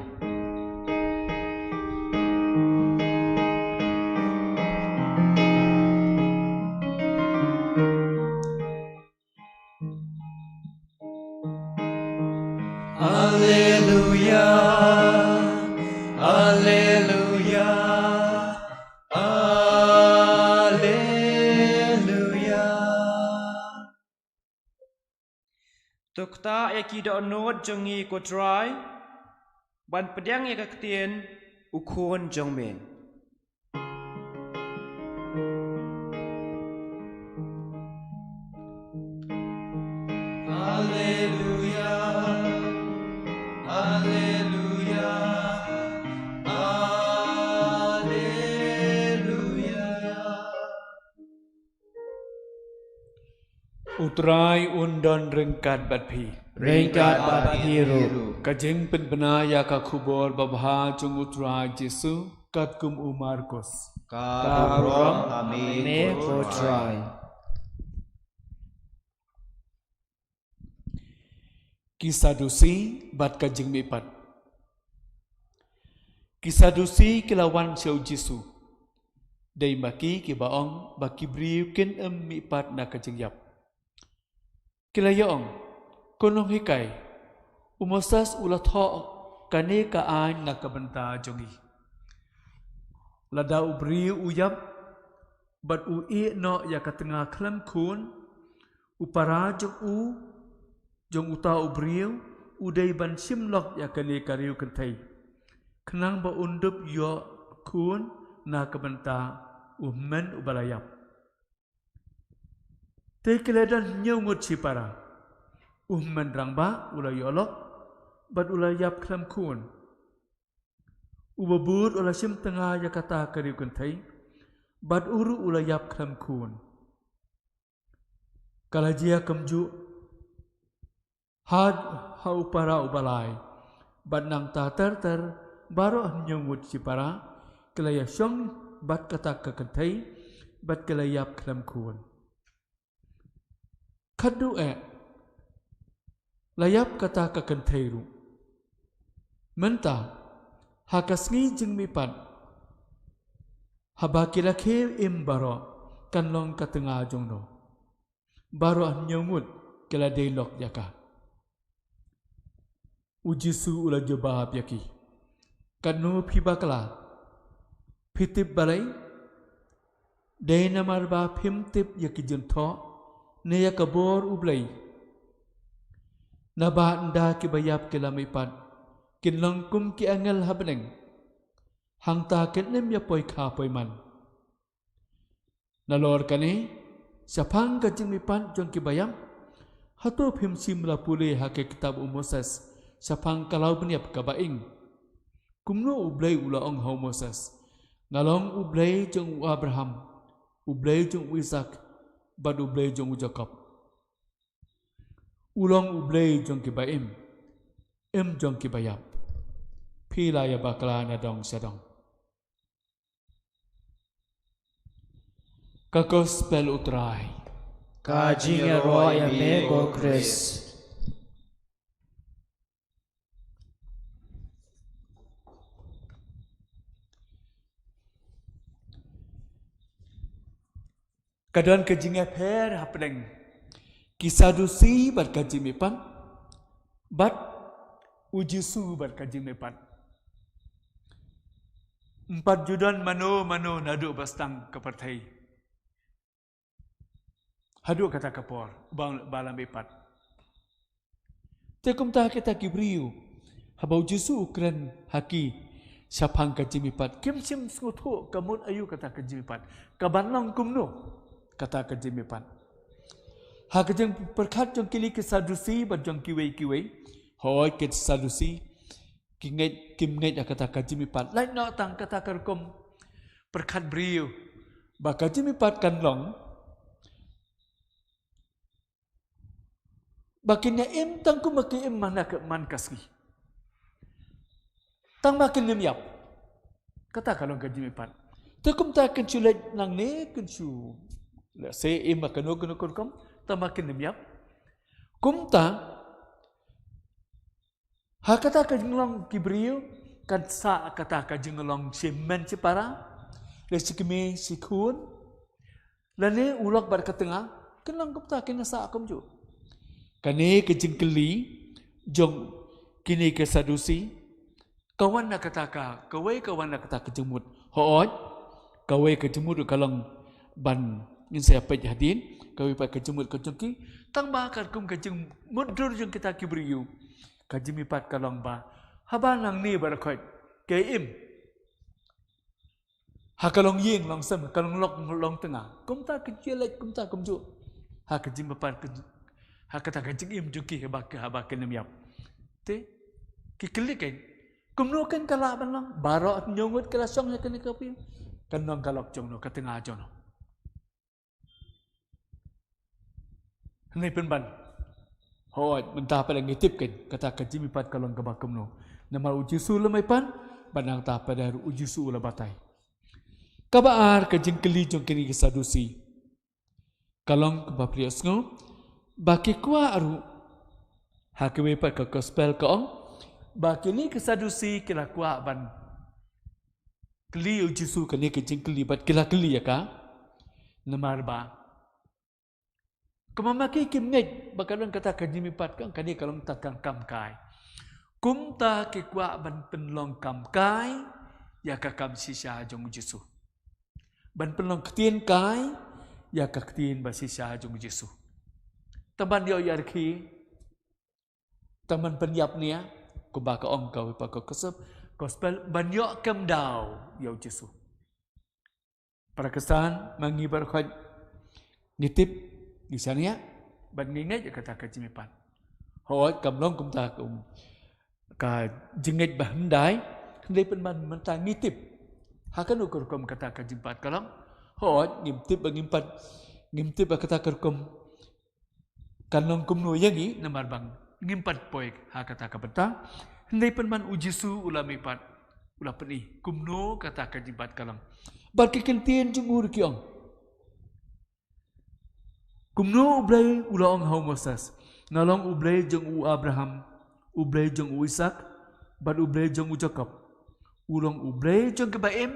Alleluia, alleluia, alleluia. To ktah ïa ki dohnud jong ngi, ko Trai, ban pdiang ïa ka ktien u Khun jong me. Alleluia, alleluia, alleluia. U Trai un don ryngkat bad phi. Ryngkat bad phi ruh. Ka jingpynbna ïa ka khubor babha jong u Trai Jisu katkum u Markos. Ka burom ha me, ko Trai. Ki Sadusi bad ka jingmihpat. Ki Sadusi ki la wan sha u Jisu. Dei ma ki kiba ong ba ki briew kin ym mihpat na ka jingïap. Ki la ïa ong, ko nonghikai, u Moses u la thoh kane ka aiñ na ka bynta jong ngi. Lada u briew u ïap bad u ïeh noh ïa ka tnga khlem khun, u para jong u, jong uta u briew, u dei ban shim lok ïa kane ka riewkynthei, khnang ba un dup ïoh khun na ka bynta u hynmen uba la ïap. Te ki la don hynñiew ngut shipara. U hynmen rangbah u la ïoh lok bad u la ïap khlem khun. Uba bud u la shim tnga ïa kata ka riewkynthei bad u ruh u la ïap khlem khun. Ka la jia kumjuh ha, ha u para uba lai. Bad nangta ter ter baroh hynñiew ngut shipara ki la ïa shong bad kata ka kynthei bad ki la ïap khlem khun. Khadduh eh la ïap kata ka kynthei ruh. Mynta ha ka sngi jingmihpat, haba ki la khiew im baroh, kan long ka tnga jongno? Baroh hynñiew ngut ki la dei lok ïa ka. U Jisu u la jubab ïa ki, katno phi bakla? Phi tip balei? Dei namar ba phim tip ïa ki jingthoh ne ïa ka bor U Blei. Naba ynda kiba ïap ki la mihpat, kin long kum ki angel ha bneng. Hangta kin ym ïa poi kha poi man. Nalor kane, shaphang ka jingmihpat jong kiba ïap, hato phim shym la pule ha ka kitab u Moses shaphang ka law bniap kaba ing? Kumno U Blei u la ong ha u Moses, nga long U Blei jong u Abraham, U Blei jong u Isak, bad U Blei jong u Jakob. U long U Blei jong kiba im, im jong kiba ïap. Phi la ïa bakla na dong sha dong. Ka Gospel U Trai. Ka jingïaroh ïa me ko Khrist. Ka don ka jingïapher hapdeng ki Sadusi bad ka jingmihpat, bad u Jisu bad ka jingmihpat. Ym pat ju don mano mano naduh ba sdang ka pyrthei haduh kata ka por ba, ba la mihpat. Te kumta kita ki briew, haba u Jisu u kren ha ki shaphang ka jingmihpat, kim shym sngewthuh ka mut aïu kata ka jingmihpat, ka ban long kumno kata ka jingmihpat. Ha ka jingpyrkhat jong kine ki Sadusi bad jong kiwei kiwei, hooid ki Sadusi ki ngeit, kim ngeit ïa kata ka jingmihpat. Lait noh tang kata ka rukom pyrkhat briew ba ka jingmihpat kan long, ba kin ïa im tang kumba ki im man ka, man ka sngi. Tang ba kin ym ïap. Kata ka long ka jingmihpat. Te kumta kin shu leit nangne, kin shu, lehse im ha kano kano ka rukom, tang ba kin ym ïap. Kumta ha kata ka jinglong ki briew, kan sah kata ka jinglong shi hynmen shi para, lane shi kmie shi khun, lane u lok bad ka tnga, kin long kumta, kin sah kumjuh. Kane ka jingkylli jong kine ki Sadusi ka wan na kata ka, kawei ka wan na kata ka jingmut. Hooid, kawei ka jingmut ka long ban, ngin sa ïa peit hadien, Kawei pat ka jingmut ka jong ki, tang ba katkum ka jingmutdur jong kita ki briew, ka jingmihpat ka long ba haba nangne baroh khoit ka im ha ka longïing longsem, ha ka longlok longtnga, kumta ka jingïaleit kumta kumjuh ha ka jingmihpat ka, ha kata ka jingim jong ki haba, haba kin ym ïap. Te ki kylli kein, kumno kein ka lah ban long? Baroh hynñiew ngut ki la shong ha kane ka pyrthei. Kan long ka lok jong no, ka tnga jong no? Hynrei pynban, hooid, mynta pat ngi tip kein kata ka jingmihpat ka long kaba kumno. Namar U Jisu u la mihpat, bad nangta pat ruh U Jisu u la batai. Kaba ar, ka jingkylli jong kine ki Sadusi ka long kaba plie sngew ba ki kwah ruh, ha kiwei pat ka gospel ka ong ba kine ki Sadusi ki la kwah ban kylli U Jisu kane ka jingkylli, bad ki la kylli ïa ka. Namar ba kumba ma ki kim ngeit ba ka long kata ka jingmihpat, ka ong kane ka long kata ka kam kai. Kumta ki kwah ban pynlong kam kai ïa ka kam shisha jong U Jisu, ban pynlong ktien kai ïa ka ktien ba shisha jong U Jisu. Tang ban ïoh ïa rkhie, tang ban pynïap nia, kumba ka ong kawei pat ka gospel, gospel, ban ïoh kem daw ïa U Jisu. Para Khristan, ma ngi baroh khoit ngi tip, ngi shaniah bad ngi ngeit ïa kata ka jingmihpat. Hooid, kam long kumta kum ka jingngeit ba hyndai, hynrei pynban mynta ngi tip ha kano ka rukom kata ka jingmihpat ka long. Hooid, ngim tip ba ngim pat, ngim tip ba kata ka rukom kan long kumno ïa ngi, namar ba ngim pat poi ha kata ka bynta. Hynrei pynban U Jisu u la mihpat, u la pyni kumno kata ka jingmihpat ka long. Bad ki ktien jong u ruh ki ong, kumno U Blei u la ong ha u Moses, nga long U Blei jong u Abraham, U Blei jong u Isaak, bad U Blei jong u Jakob. U long U Blei jong kiba im,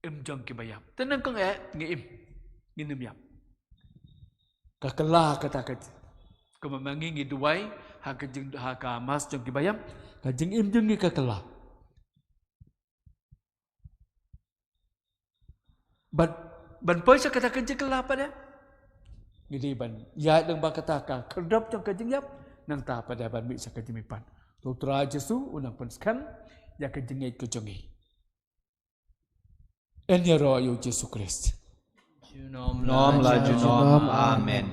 im jong kiba ïap. Te nyngkong eh ngi im, ngin ym ïap. Ka kylla kata ka, kumba ma ngi ngi duwai ha ka jing, ha ka Mass jong kiba ïap, ka jingim jong ngi ka kylla. Bad ban poi sha kata ka jingkylla pat de, ngi dei ban ïaid lyngba kata ka khyrdop jong ka jingïap, nangta pat de ban mih sha ka jingmihpat. To U Trai Jisu un nang pynskhem ïa ka jingngeit ka jong ngi. Yn ïaroh ïa U Jisu Khrist. Junom la junom. Amen.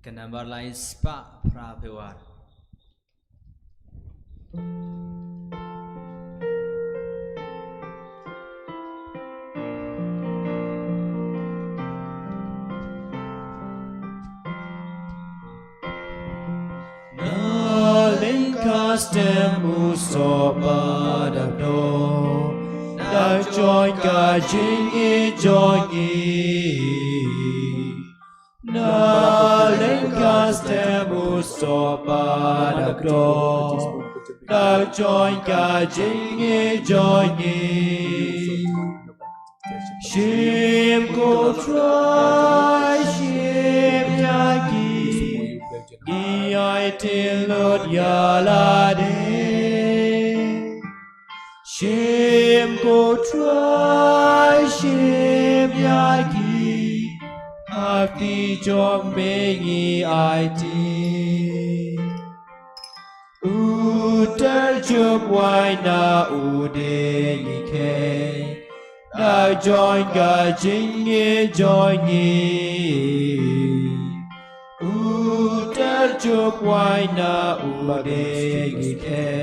Ka nambar lai spah phra phew ar. Na lyngkha stem u soh ba dap doh, da join ka jingïeit jong ngi. Na lyngkha stem u soh ba dap doh, da join ka jingïeit jong ngi. Shim ko Trai, shim ïa ngi, ngi aiti lut ïa lade. Shim ko Trai, shim ïa ngi, ha kti jong me ngi aiti. U ter jup wai na u dieng ngi khie, da join ka jingïeit jong ngi. U ter jup wai na u dieng ngi khie,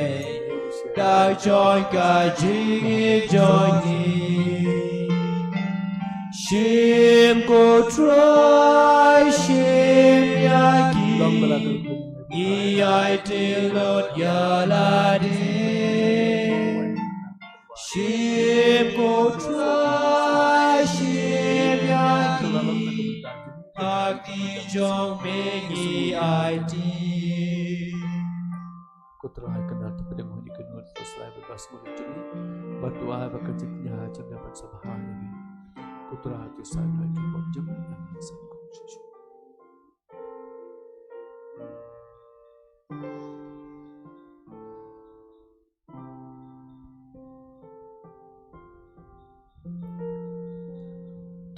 da join ka jingïeit jong ngi. Shim ko Trai, shim ïa ngi, ngi aiti lut ïa lade. Shim ko Trai, shim ïa ngi, ha kti jong me ngi aiti. Ko Trai, kynnoh to pdeng ïa kane ka nud, to slai bad ba sngewthuh jong ngi, bad to ai ba ka jingkñia jong ngi ban sa bha ïa me. Ko Trai, to sa ïa ki pop jong ngi, ïa ka san ko Jisu.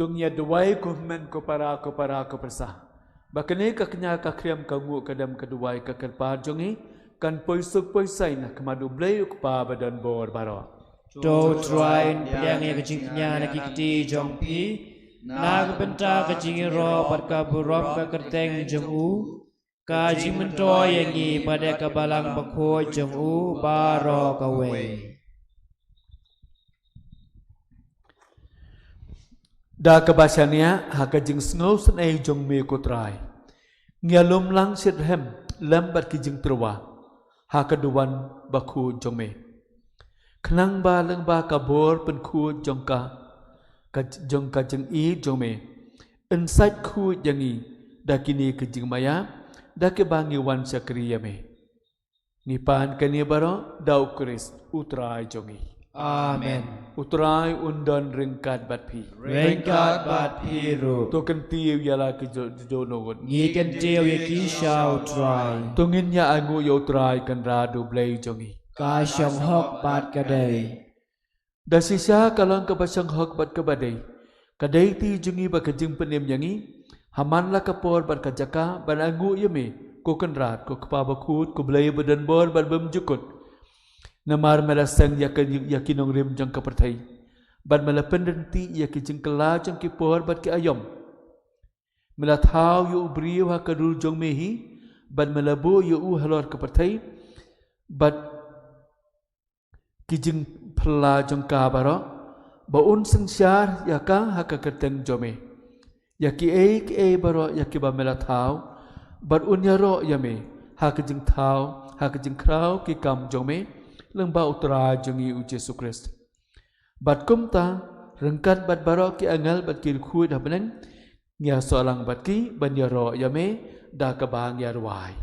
To ngin ïa duwai, ko hynmen ko para, ko para ko pyrsa, ba kane ka kñia ka khriam, ka nguh ka dem, ka duwai ka kyrpad jong ngi kan poi suk poi saiñ ha khmat U Blei U Kpa badonbor baroh. To U Trai un pdiang ïa ka jingkñia na ki kti jong phi, na ka bynta ka jingïaroh bad ka burom ka kyrteng jong u, ka jingmyntoi ïa ngi bad ïa ka balang bakhuid jong u baroh kawei. Da kaba shaniah ha ka jingsngew sngewsynei jong me, ko Trai, ngi ïa lum lang shitrhem lem bad ki jingtyrwa ha ka duwan bakhuid jong me. Khnang ba lyngba ka bor pynkhuid jong ka, ka jong ka jingïeit jong me, yn sait khuid ïa ngi da kine ki jingmaïa, da kiba ngi wan shakri ïa me. Ngi pan kane baroh da U Khrist U Trai jong ngi. Amen. U Trai un don ryngkat bad phi. Ryngkat bad phi ruh. To kyntiew ïa la ki ju-, ju-, ju-, ngut. Ngi kyntiew ïa ki sha U Trai. To ngin ïa ainguh ïa U Trai Kynrad U Blei jong ngi. Ka shong hok bad ka dei. Da shisha ka long kaba shong hok bad kaba dei, ka dei ti jong ngi bad ka jingpynim ïa ngi, ha man la ka por bad ka jaka, ban ainguh ïa me, ko Kynrad, ko Kpa bakhuid, ko Blei badonbor bad bymjukut. Namar me la seng ïa ka, ïa ki nongrim jong ka pyrthei, bad me la pynryntih ïa ki jingkylla jong ki por bad ki aïom. Me la thaw ïa u briew ha ka dur jong me hi, bad me la buh ïa u halor ka pyrthei, bad ki jingphylla jong ka baroh, ba un synshar ïa ka ha ka kyrteng jong me. Ïa kiei kiei baroh ïa kiba me la thaw, bad un ïaroh ïa me ha ka jingthaw, ha ka jingkhraw ki kam jong me, lyngba U Trai jong ngi U Jisu Khrist. Bad kumta, ryngkat bad baroh ki angel bad ki riewkhuid ha bneng, ngi ïasoh lang bad ki ban ïaroh ïa me da kaba ngi ïa rwai.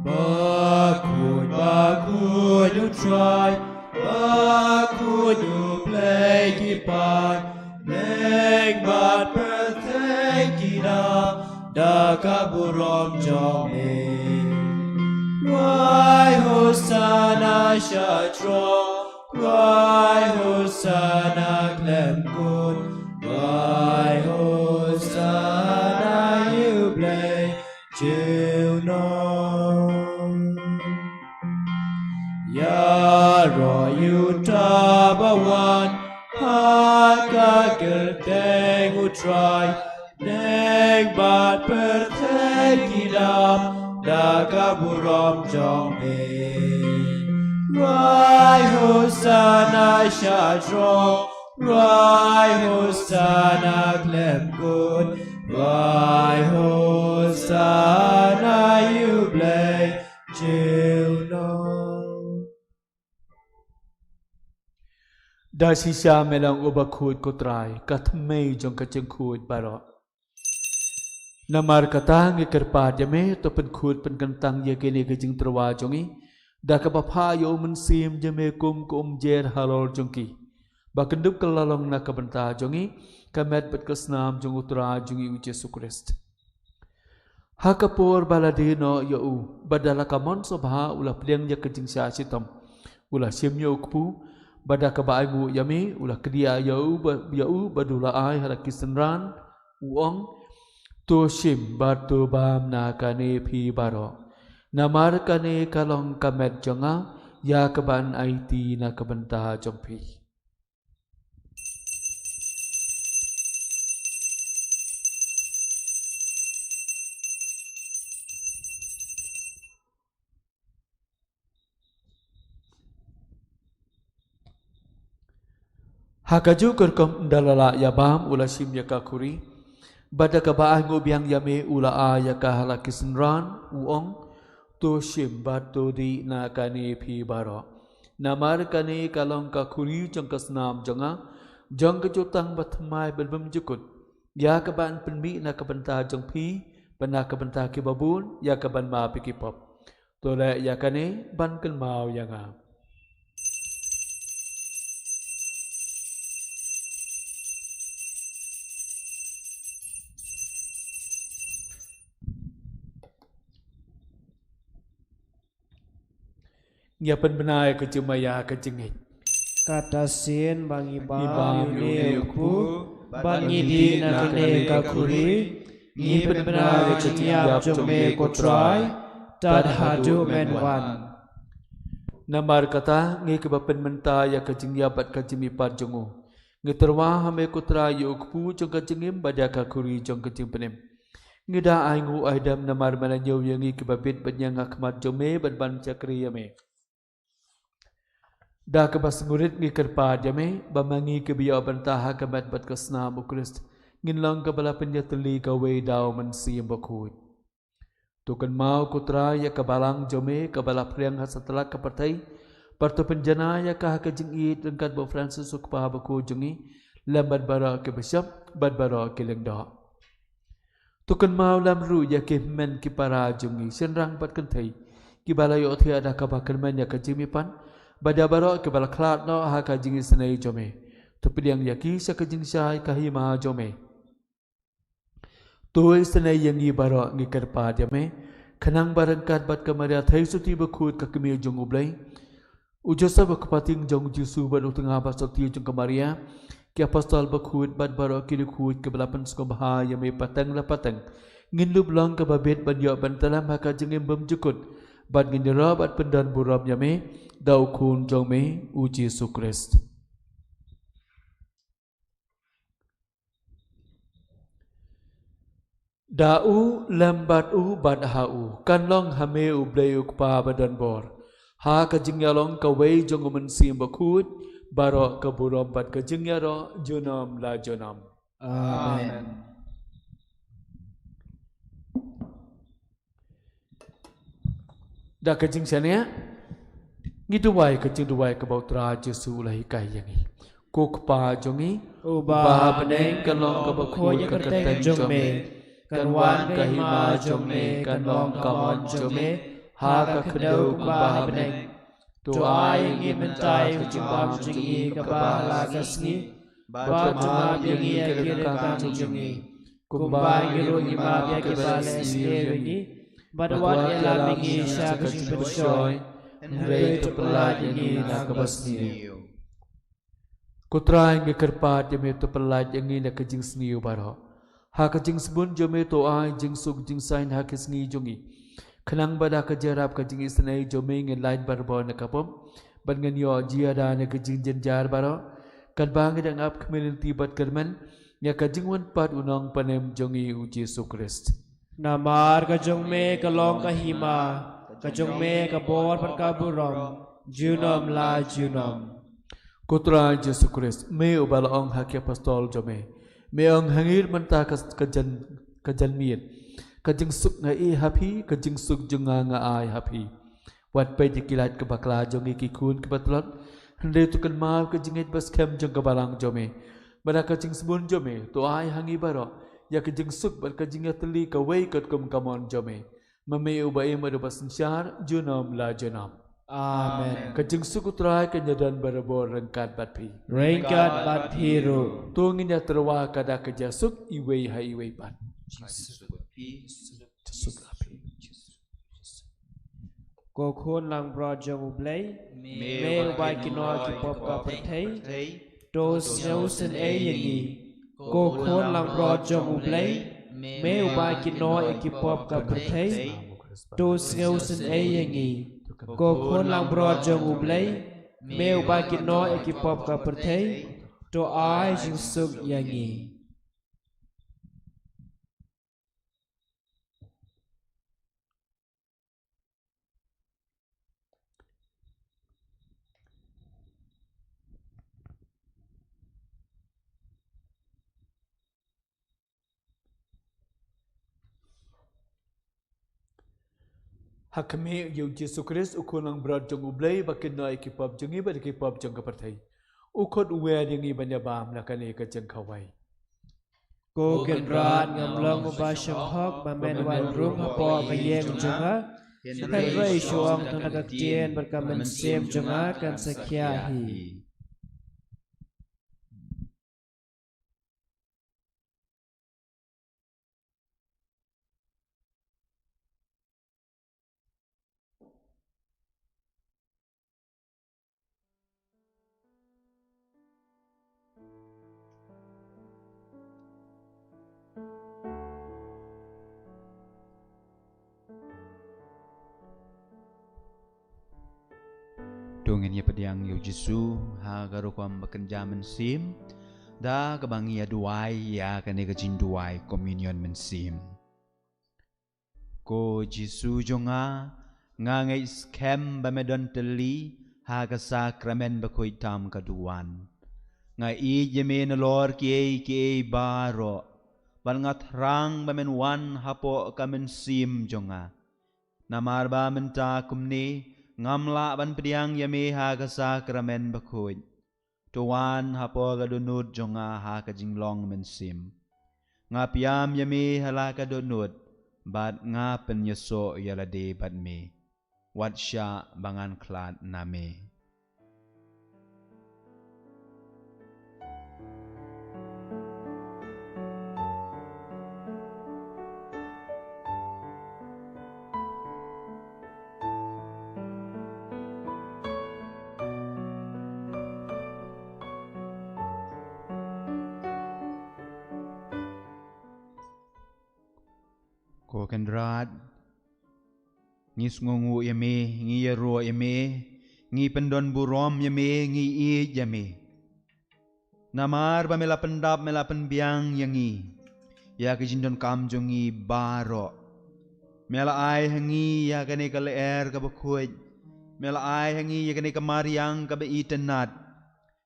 Bakhuid, bakhuid U Trai, bakhuid U Blei ki paid, bneng bad pyrthei ki dap da ka burom jong me. Rwai Hosana sha throne, rwai Hosana khlem kut, rwai Hosana ïa U Blei junom. Ïaroh ïa uta ba wan ha ka kyrteng U Trai, bneng bad pyrthei ki dap da ka burom jong me. Rwai Hosana sha throne, rwai Hosana khlem kut, rwai Hosana ïa U Blei junom. Da shisha me long uba khuid, ko Trai, ka thymmei jong ka jingkhuid baroh. Namar kata ngi kyrpad ïa me, to pynkhuid pynkyntang ïa kine ki jingtyrwa jong ngi da kaba phah ïa U Mynsiem jong me kum ka umjer halor jong ki, ba kin dup kylla long na ka bynta jong ngi ka met bad ka snam jong U Trai jong ngi U Jisu Khrist. Ha ka por ba la die noh ïa u, bad da la ka mon sngewbha u la pdiang ïa ka jingshah shitom, u la shim ïa u kpu, bad da kaba ainguh ïa me u la kdiah ïa u ba, ïa u bad u la ai ha la ki synran, u ong: To shim bad to bam na kane phi baroh, namar kane ka long ka met jong nga, ïa kaban aiti na ka bynta jong phi. Ha kajuh ka rukom, ynda la lah ïa bam, u la shim ïa ka khuri, bad da kaba ainguh biang ïa me u la ai ïa ka ha la ki synran, u ong: To shim bad to dih na kane phi baroh, namar kane ka long ka khuri jong ka snam jong nga, jong ka jutang bathymmai bad bymjukut, ïa kaban pynmih na ka bynta jong phi bad na ka bynta kiba bun, ïa kaban map ïa ki pop. To leh ïa kane ban kynmaw ïa nga. Ngi ïa pynbna ïa ka jingmaïa ka jingngeit. Kata shisien ba ngi bam ïa une u kpu bad ngi dih na kane ka khuri, ngi pynbna ïa ka jingïap jong me ko Trai, tad haduh men wan. Namar kata, ngi kiba pynmynta ïa ka jingïap bad ka jingmihpat jong u, ngi tyrwa ha me ko Trai ïa u kpu jong ka jingim bad ïa ka khuri jong ka jingpynim. Ngi da ai nguh ai dem namar me la ñiew ïa ngi kiba bit ban ïeng ha khmat jong me bad ban shakri ïa me. Da kaba sngewrit ngi kyrpad ïa me ba ma ngi kiba ïoh bynta ha ka met bad ka snam u Khrist ngin long kaba la pynïatylli kawei da u Mynsiem Bakhuid. To kynmaw ko Trai ïa ka balang jong me kaba la phriang ha satlak ka pyrthei, bad to pynjanai ïa ka ha ka jingïeit ryngkat bad u Francis u kpa bakhuid jong ngi, lem bad baroh ki bishop bad baroh ki lyngdoh. To kynmaw lem ruh ïa ki hynmen ki para jong ngi shynrang bad kynthei kiba la ïohthiah da kaba kyrmen ïa ka jingmihpat, bad ïa baroh kiba la khlad noh ha ka jingisynei jong me. To pdiang ïa ki sha ka jingshai ka hima jong me. To isynei ïa ngi baroh, ngi kyrpad ïa me, khnang ba ryngkat bad ka Maria Theisotti Bakhuid ka kmie jong U Blei, u Joseph u kpa tieng jong u Jisu bad u tnga ba sotti jong ka Maria, ki apostol bakhuid bad baroh ki riewkhuid kiba la pynsngewbha ïa me pateng la pateng, ngin lup long kaba bit ban ïoh ban tlem ha ka jingim bymjukut, bad ngin ïaroh bad pyndon burom ïa me da u Khun jong me u Jisu Khrist. Da u, lem bad u, bad ha u, kan long ha me U Blei U Kpa badonbor, ha ka jingïalong kawei jong U Mynsiem Bakhuid, baroh ka burom bad ka jingïaroh junom la junom. Amen. Da ka jingshaniah ngi duwai ka jingduwai kaba U Trai Jisu u la hikai ïa ngi. Ko Kpa jong ngi uba ha bneng, kan long kaba khuid ka kyrteng jong me, kan wan ka hima jong me, kan long ka mon jong me ha ka khyndew kumba ha bneng. To ai ïa ngi mynta ka jingbam jong ngi kaba ha la ka sngi, bad to map ïa ngi ïa ki ryngkang jong ngi, kumba ngi ruh ngi map ïa kiba leh sniew ïa ngi, bad wat ïalam ïa ngi sha ka jingpynshoi, hynrei to pyllait ïa ngi na kaba sniew. Ko Trai, ngi kyrpad ïa me, to pyllait ïa ngi na ka jingsniew baroh. Ha ka jingsbun jong me to ai jingsuk jingsaiñ ha ka sngi jong ngi, khnang ba da ka jingïarap ka jingisynei jong me ngin lait barabor na ka pop, bad ngin ïoh jia da na ka jingjynjar baroh, katba ngi dang ap khmih lynti bad kyrmen ïa ka jingwan pat u Nongpynim jong ngi u Jisu Khrist. Namar ka jong me ka long ka hima, ka jong me ka bor bad ka burom, junom la junom. Ko Trai Jisu Khrist, me uba la ong ha ki apostol jong me, me ong ha ngi mynta ka, ka jan, ka janmiet, ka jingsuk nga ai ha phi, ka jingsuk jong nga nga ai ha phi. Wat peit ïa ki lait kiba bakla jong ngi ki khun kiba tlot, hynrei to kynmaw ka jingngeit ba skhem jong ka balang jong me. Bad ha ka jingsbun jong me to ai ha ngi baroh ïa ka jingsuk bad ka jingïatylli kawei katkum ka mon jong me. Ma me uba im bad uba synshar junom la junom. Amen. Ka jingsuk U Trai kan ïadon barabor ryngkat bad phi. Ryngkat bad phi ruh. To ngin ïatyrwa ka da ka jingsuk iwei ha iwei pat. Ko Khun langbrot jong U Blei, me uba ai kynnoh ïa ki pop ka pyrthei, to sngewsynei ïa ngi. Ko Khun langbrot jong U Blei, me uba ai kynnoh ïa ki pop ka pyrthei, to sngewsynei ïa ngi. Ko Khun langbrot jong U Blei, me uba ai kynnoh ïa ki pop ka pyrthei, to ai jingsuk ïa ngi. Ha khmih ïa u Jisu Khrist, u Khun langbrot jong U Blei, ba kynnoh ïa ki pop jong ngi bad ïa ki pop jong ka pyrthei. U khot u wer ïa ngi ban ïa bam na kane ka jingkhawai. Ko Kynrad, ngam long uba shong hok ba men wan rung hapoh ka ïing jong nga, hynrei shu ong tang da ka ktien bad ka mynsiem jong nga kan sa khia hi. To ngin ïa pdiang ïa u Jisu ha ka rukom ba kynja mynsiem, da kaba ngi ïa duwai ïa kane ka jingduwai communion mynsiem. Ko Jisu jong nga, nga ngeit skhem ba me don tylli ha ka sakramen bakhuid tam ka duwan. Nga ïeit ïa me nalor kiei kiei baroh, bad nga thrang ba men wan hapoh ka mynsiem jong nga. Namar ba mynta kumne ngam lah ban pdiang ïa me ha ka sakramen bakhuid. To wan hapoh ka dohnud jong nga ha ka jinglong mynsiem. Nga pdiang ïa me ha la ka dohnud, bad nga pynïasoh ïa lade bad me. Wat shah ba ngan khlad na me. Ko Kynrad, ngi sngewnguh ïa me, ngi ïaroh ïa me, ngi pyndon burom ïa me, ngi ïeit ïa me. Namar ba me la pyndap, me la pynbiang ïa ngi, ïa ka jingdonkam jong ngi baroh. Me la ai ha ngi ïa kane ka lyer kaba khuid. Me la ai ha ngi ïa kane ka mariang kaba itynnad.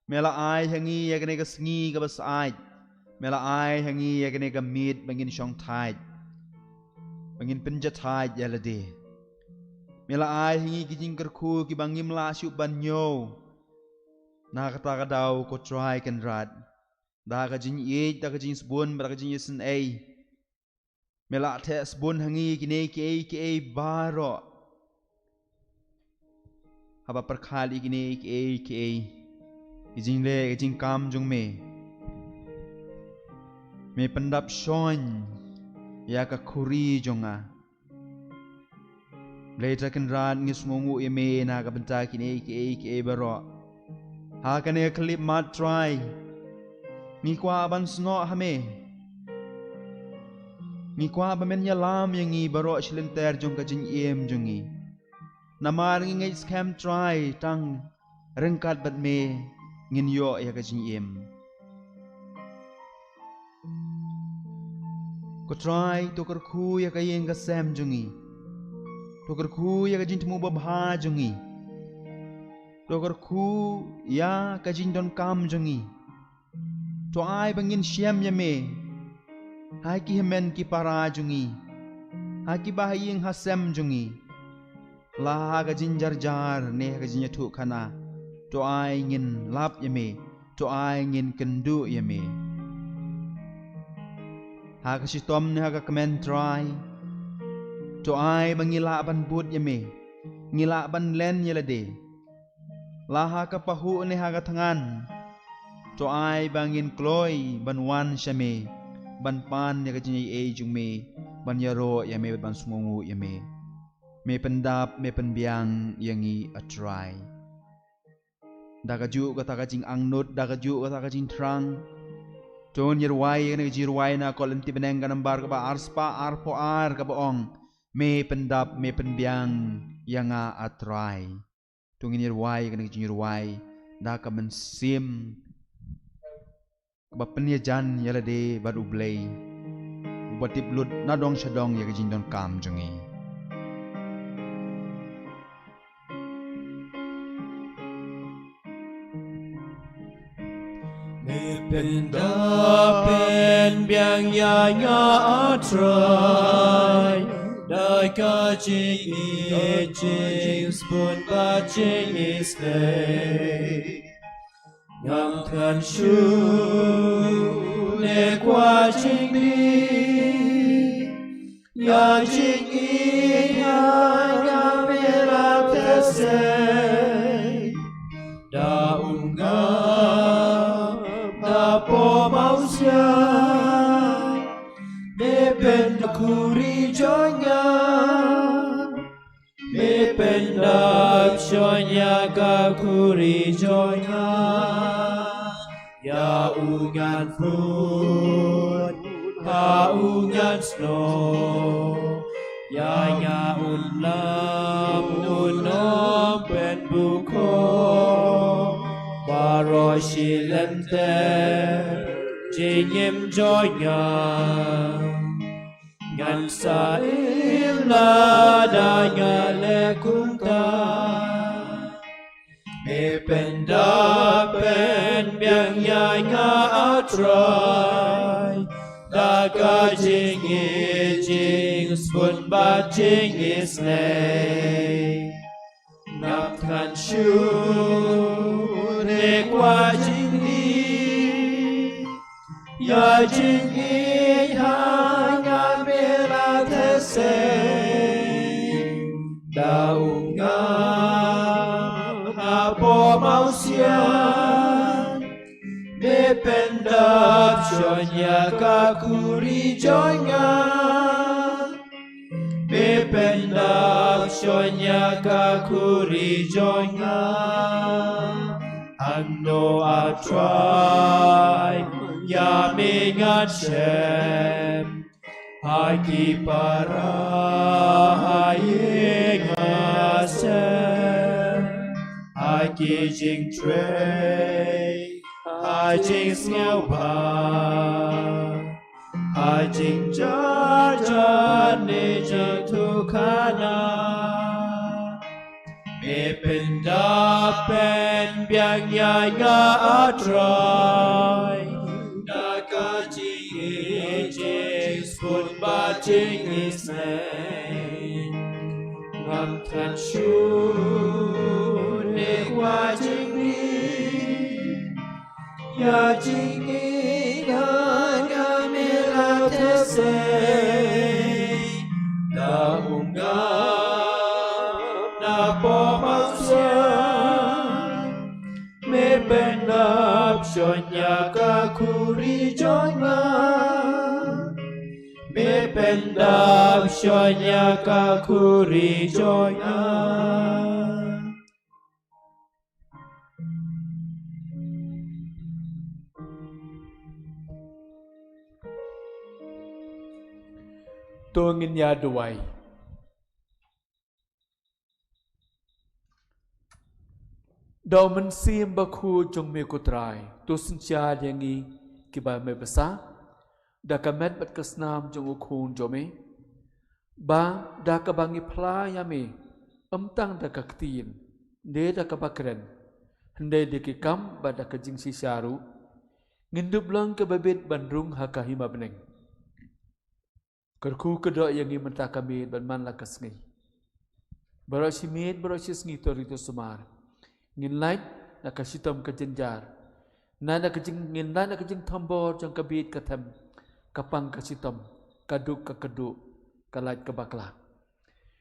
Me la ai ha ngi ïa kane ka sngi kaba syaid. Me la ai ha ngi ïa kane ka miet ba ngin shong thait, ba ngin pynjah thait ïa lade. Me la ai ha ngi ki jingkyrkhu kiba ngim lah shuh ban ñiew. Na kata ka daw, ko Trai Kynrad, da ka jingïeit, da ka jingsbun, da ka jingïaseng ei, me la theh sbun ha ngi kine kiei kiei baroh. Haba pyrkhat ïa kine kiei kiei, ki jingleh, ki jingkam jong me, me pyndap shon ïa ka khuri jong nga. Blei Trai Kynrad, ngi sngewnguh ïa me na ka bynta kine kiei kiei baroh. Ha kane ka khyllipmat Trai, ngi kwah ban snoh ha me. Ngi kwah ba men ïalam ïa ngi baroh shi lynter jong ka jingim jong ngi. Namar ngi ngeit skhem Trai, tang ryngkat bad me ngin ïoh ïa ka jingim. Ko Trai, to kyrkhu ïa ka ïing ka sem jong ngi. To kyrkhu ïa ka jingthmu babha jong ngi. To kyrkhu ïa ka jingdonkam jong ngi. To ai ba ngin shem ïa me ha ki hynmen ki para jong ngi, ha ki bahaïing hasem jong ngi. La ha ka jingjarjar ne ha ka jingïathuhkhana, to ai ngin lap ïa me, to ai ngin kynduh ïa me. Ha ka shitom ne ha ka kmen Trai, to ai ba ngi lah ban bud ïa me, ngi lah ban len ïa lade. La ha ka pahuh ne ha ka thngan, to ai ba ngin kloi ban wan sha me, ban pan ïa ka jingaiei jong me, ban ïaroh ïa me, ban sngewnguh ïa me. Me pyndap, me pynbiang ïa ngi, A Trai. Da kajuh kata ka jingangnud, da kajuh kata ka jingthrang, to ngin ïarwai ïa kane ka jingrwai na ka lynti bneng ka nambar kaba arspah arphew ar kaba ong: Me pyndap, me pynbiang ïa nga, A Trai. To ngin ïarwai ïa kane ka jingrwai da ka mynsiem kaba pynïajan ïa lade bad U Blei, uba tip lut na dong sha dong ïa ka jingdonkam jong ngi. Me pyndap pynbiang ïa nga, A Trai, da ka jingïeit, jingsbun bad jingisynei. Ngam kynmaw shuh ne kwah jingmih, ïa jingïeit ïa nga me la theh sei. Da umngap, da pom awsia, me pyndap khuri jong nga. Me pyndap shon ïa ka khuri jong nga. Ïa u ngan put, ha u ngan snoh. Ïa nga un lam, un ym pynbun khuid. Shi lynter jingim jong nga, ngan sa im lada nga leh kumta. Me pynda pynbiang ïa nga, ah Trai, da ka jingïeit, jingsbun bad jingisynei. Ngam than shuh ne kwah jingïeit, ïa jingïeit ha nga me la theh sei. Da u ngap hapoh mawsiang, me pyndap shon ïa ka khuri jong nga. Me pyndap shon ïa ka khuri jong nga. Hangno, ah Trai, ïa me ngan shem? Ha ki para ha ïing ha sem, ha ki jingtrei, ha jingsngewbha, ha jingjar jar ne jingthukna. Me pyndap pynbiang ïa nga, ah Trai, da ka jingïeit, jingsbun bad jingisynei. Ngam than shuh ne kwah jingïeit, ïa jingïeit ha nga me la theh sei. Da u ngap hapoh mawsiang, me pyndap shon ïa ka khuri jong nga. Me pyndap shon ïa ka khuri jong nga. To ngin ïa duwai. Da u Mynsiem Bakhuid jong me ko Trai, to synshar ïa ngi kiba me bsa da ka met bad ka snam jong u Khun jong me, ba da kaba ngi phla ïa me, ym tang da ka ktien ne da kaba kren, hynrei da ki kam bad da ka jingshisha ruh, ngin dup long kiba bit ban rung ha ka hima bneng. Kyrkhu kyrdoh ïa ngi mynta ka miet bad man la ka sngi. Baroh shi miet, baroh shi sngi, to ri to sumar, ngin lait na ka shitom ka jynjar. Ngin lait na ka jing, ngin lait na ka jingthombor jong ka bit ka them, ka pang ka shitom, ka duk ka kyrduh, ka lait ka bakla.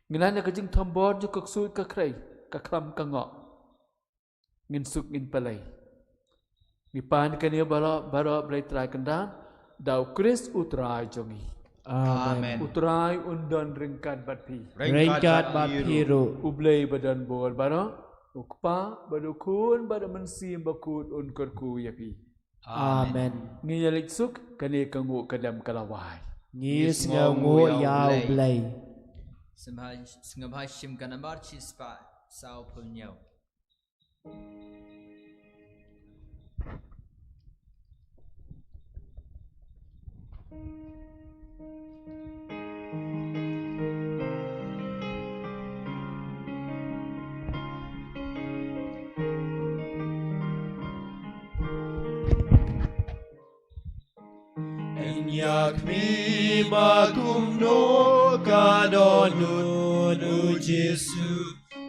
Ngin lait na ka jingthombor jong ka ksuid ka khrei, ka khlam ka ngoh. Ngin suk ngin pynleit. Ngi pan kane baroh, baroh Blei Trai Kynrad, da u Khrist u Trai jong ngi. Amen. Amen. U Trai un don ryngkat bad phi. Ryngkat bad phi ruh. U Blei ba don bor baroh, u Kpa bad u Khun bad u Mynsiem Bakhuid un kyrkhu ïa phi. Amen. Amen. Ngin ïa leit suk, kane ka nguh ka dem ka la wai. Ngi sngewnguh ïa u Blei. Sngewbha, sngewbha shim ka nambar shispah sawphew hynñiew. Yn ïa kmie ba kumno ka dohnud, u Jisu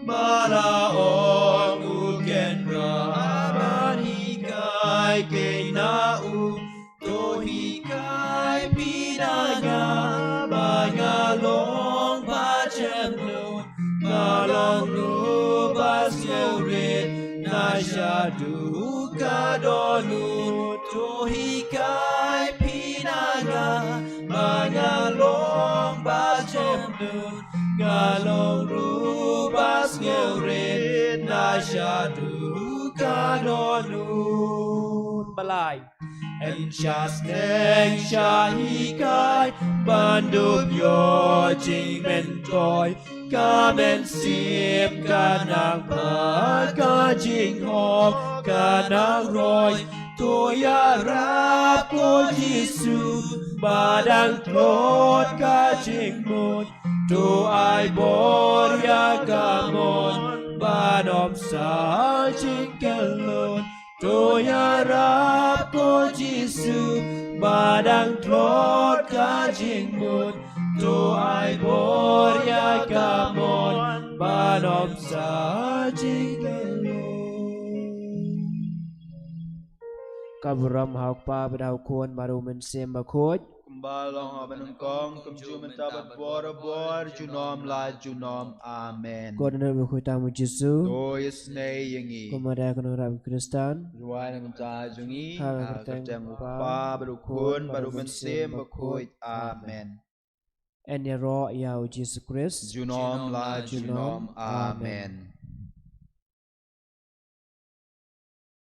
ba la ong u Kynrad ban hikai kein na u. To hikai phi na nga ba nga long ba jemnud, nga long ruh ba sngewrit na shaduh ka dohnud. To hikai phi na nga ba nga long ba jemnud, nga long ruh ba sngewrit na shaduh ka dohnud. Balei? Yn shah sneng shah hikai ban dup ïoh jingmyntoi, ka mynsiem ka nang pat ka jinghok, ka nang roi. To ïarap ko Jisu ba dang tlot ka jingmut. To ai bor ïa ka mon ban ym sa jingkyllut. To ïarap ko Jisu ba dang tlot ka jingmut. To ai bor ïa ka mon ban ym sa jingkyllut. Ka burom ha u Kpa bad ha u Khun bad u Mynsiem Bakhuid. Kumba long ha banyngkong, kumjuh mynta bad barabor, junom la junom. Amen. Ko Nongpynim Bakhuid tam u Jisu. To ïasnei ïa ngi. Ko Maria ko Nongrep Khristan. Duwai na ka bynta jong ngi. Ha ka kyrteng u Kpa bad u Khun bad u Mynsiem Bakhuid. Amen. Yn ïaroh ïa u Jisu Khrist. Junom la junom. Amen.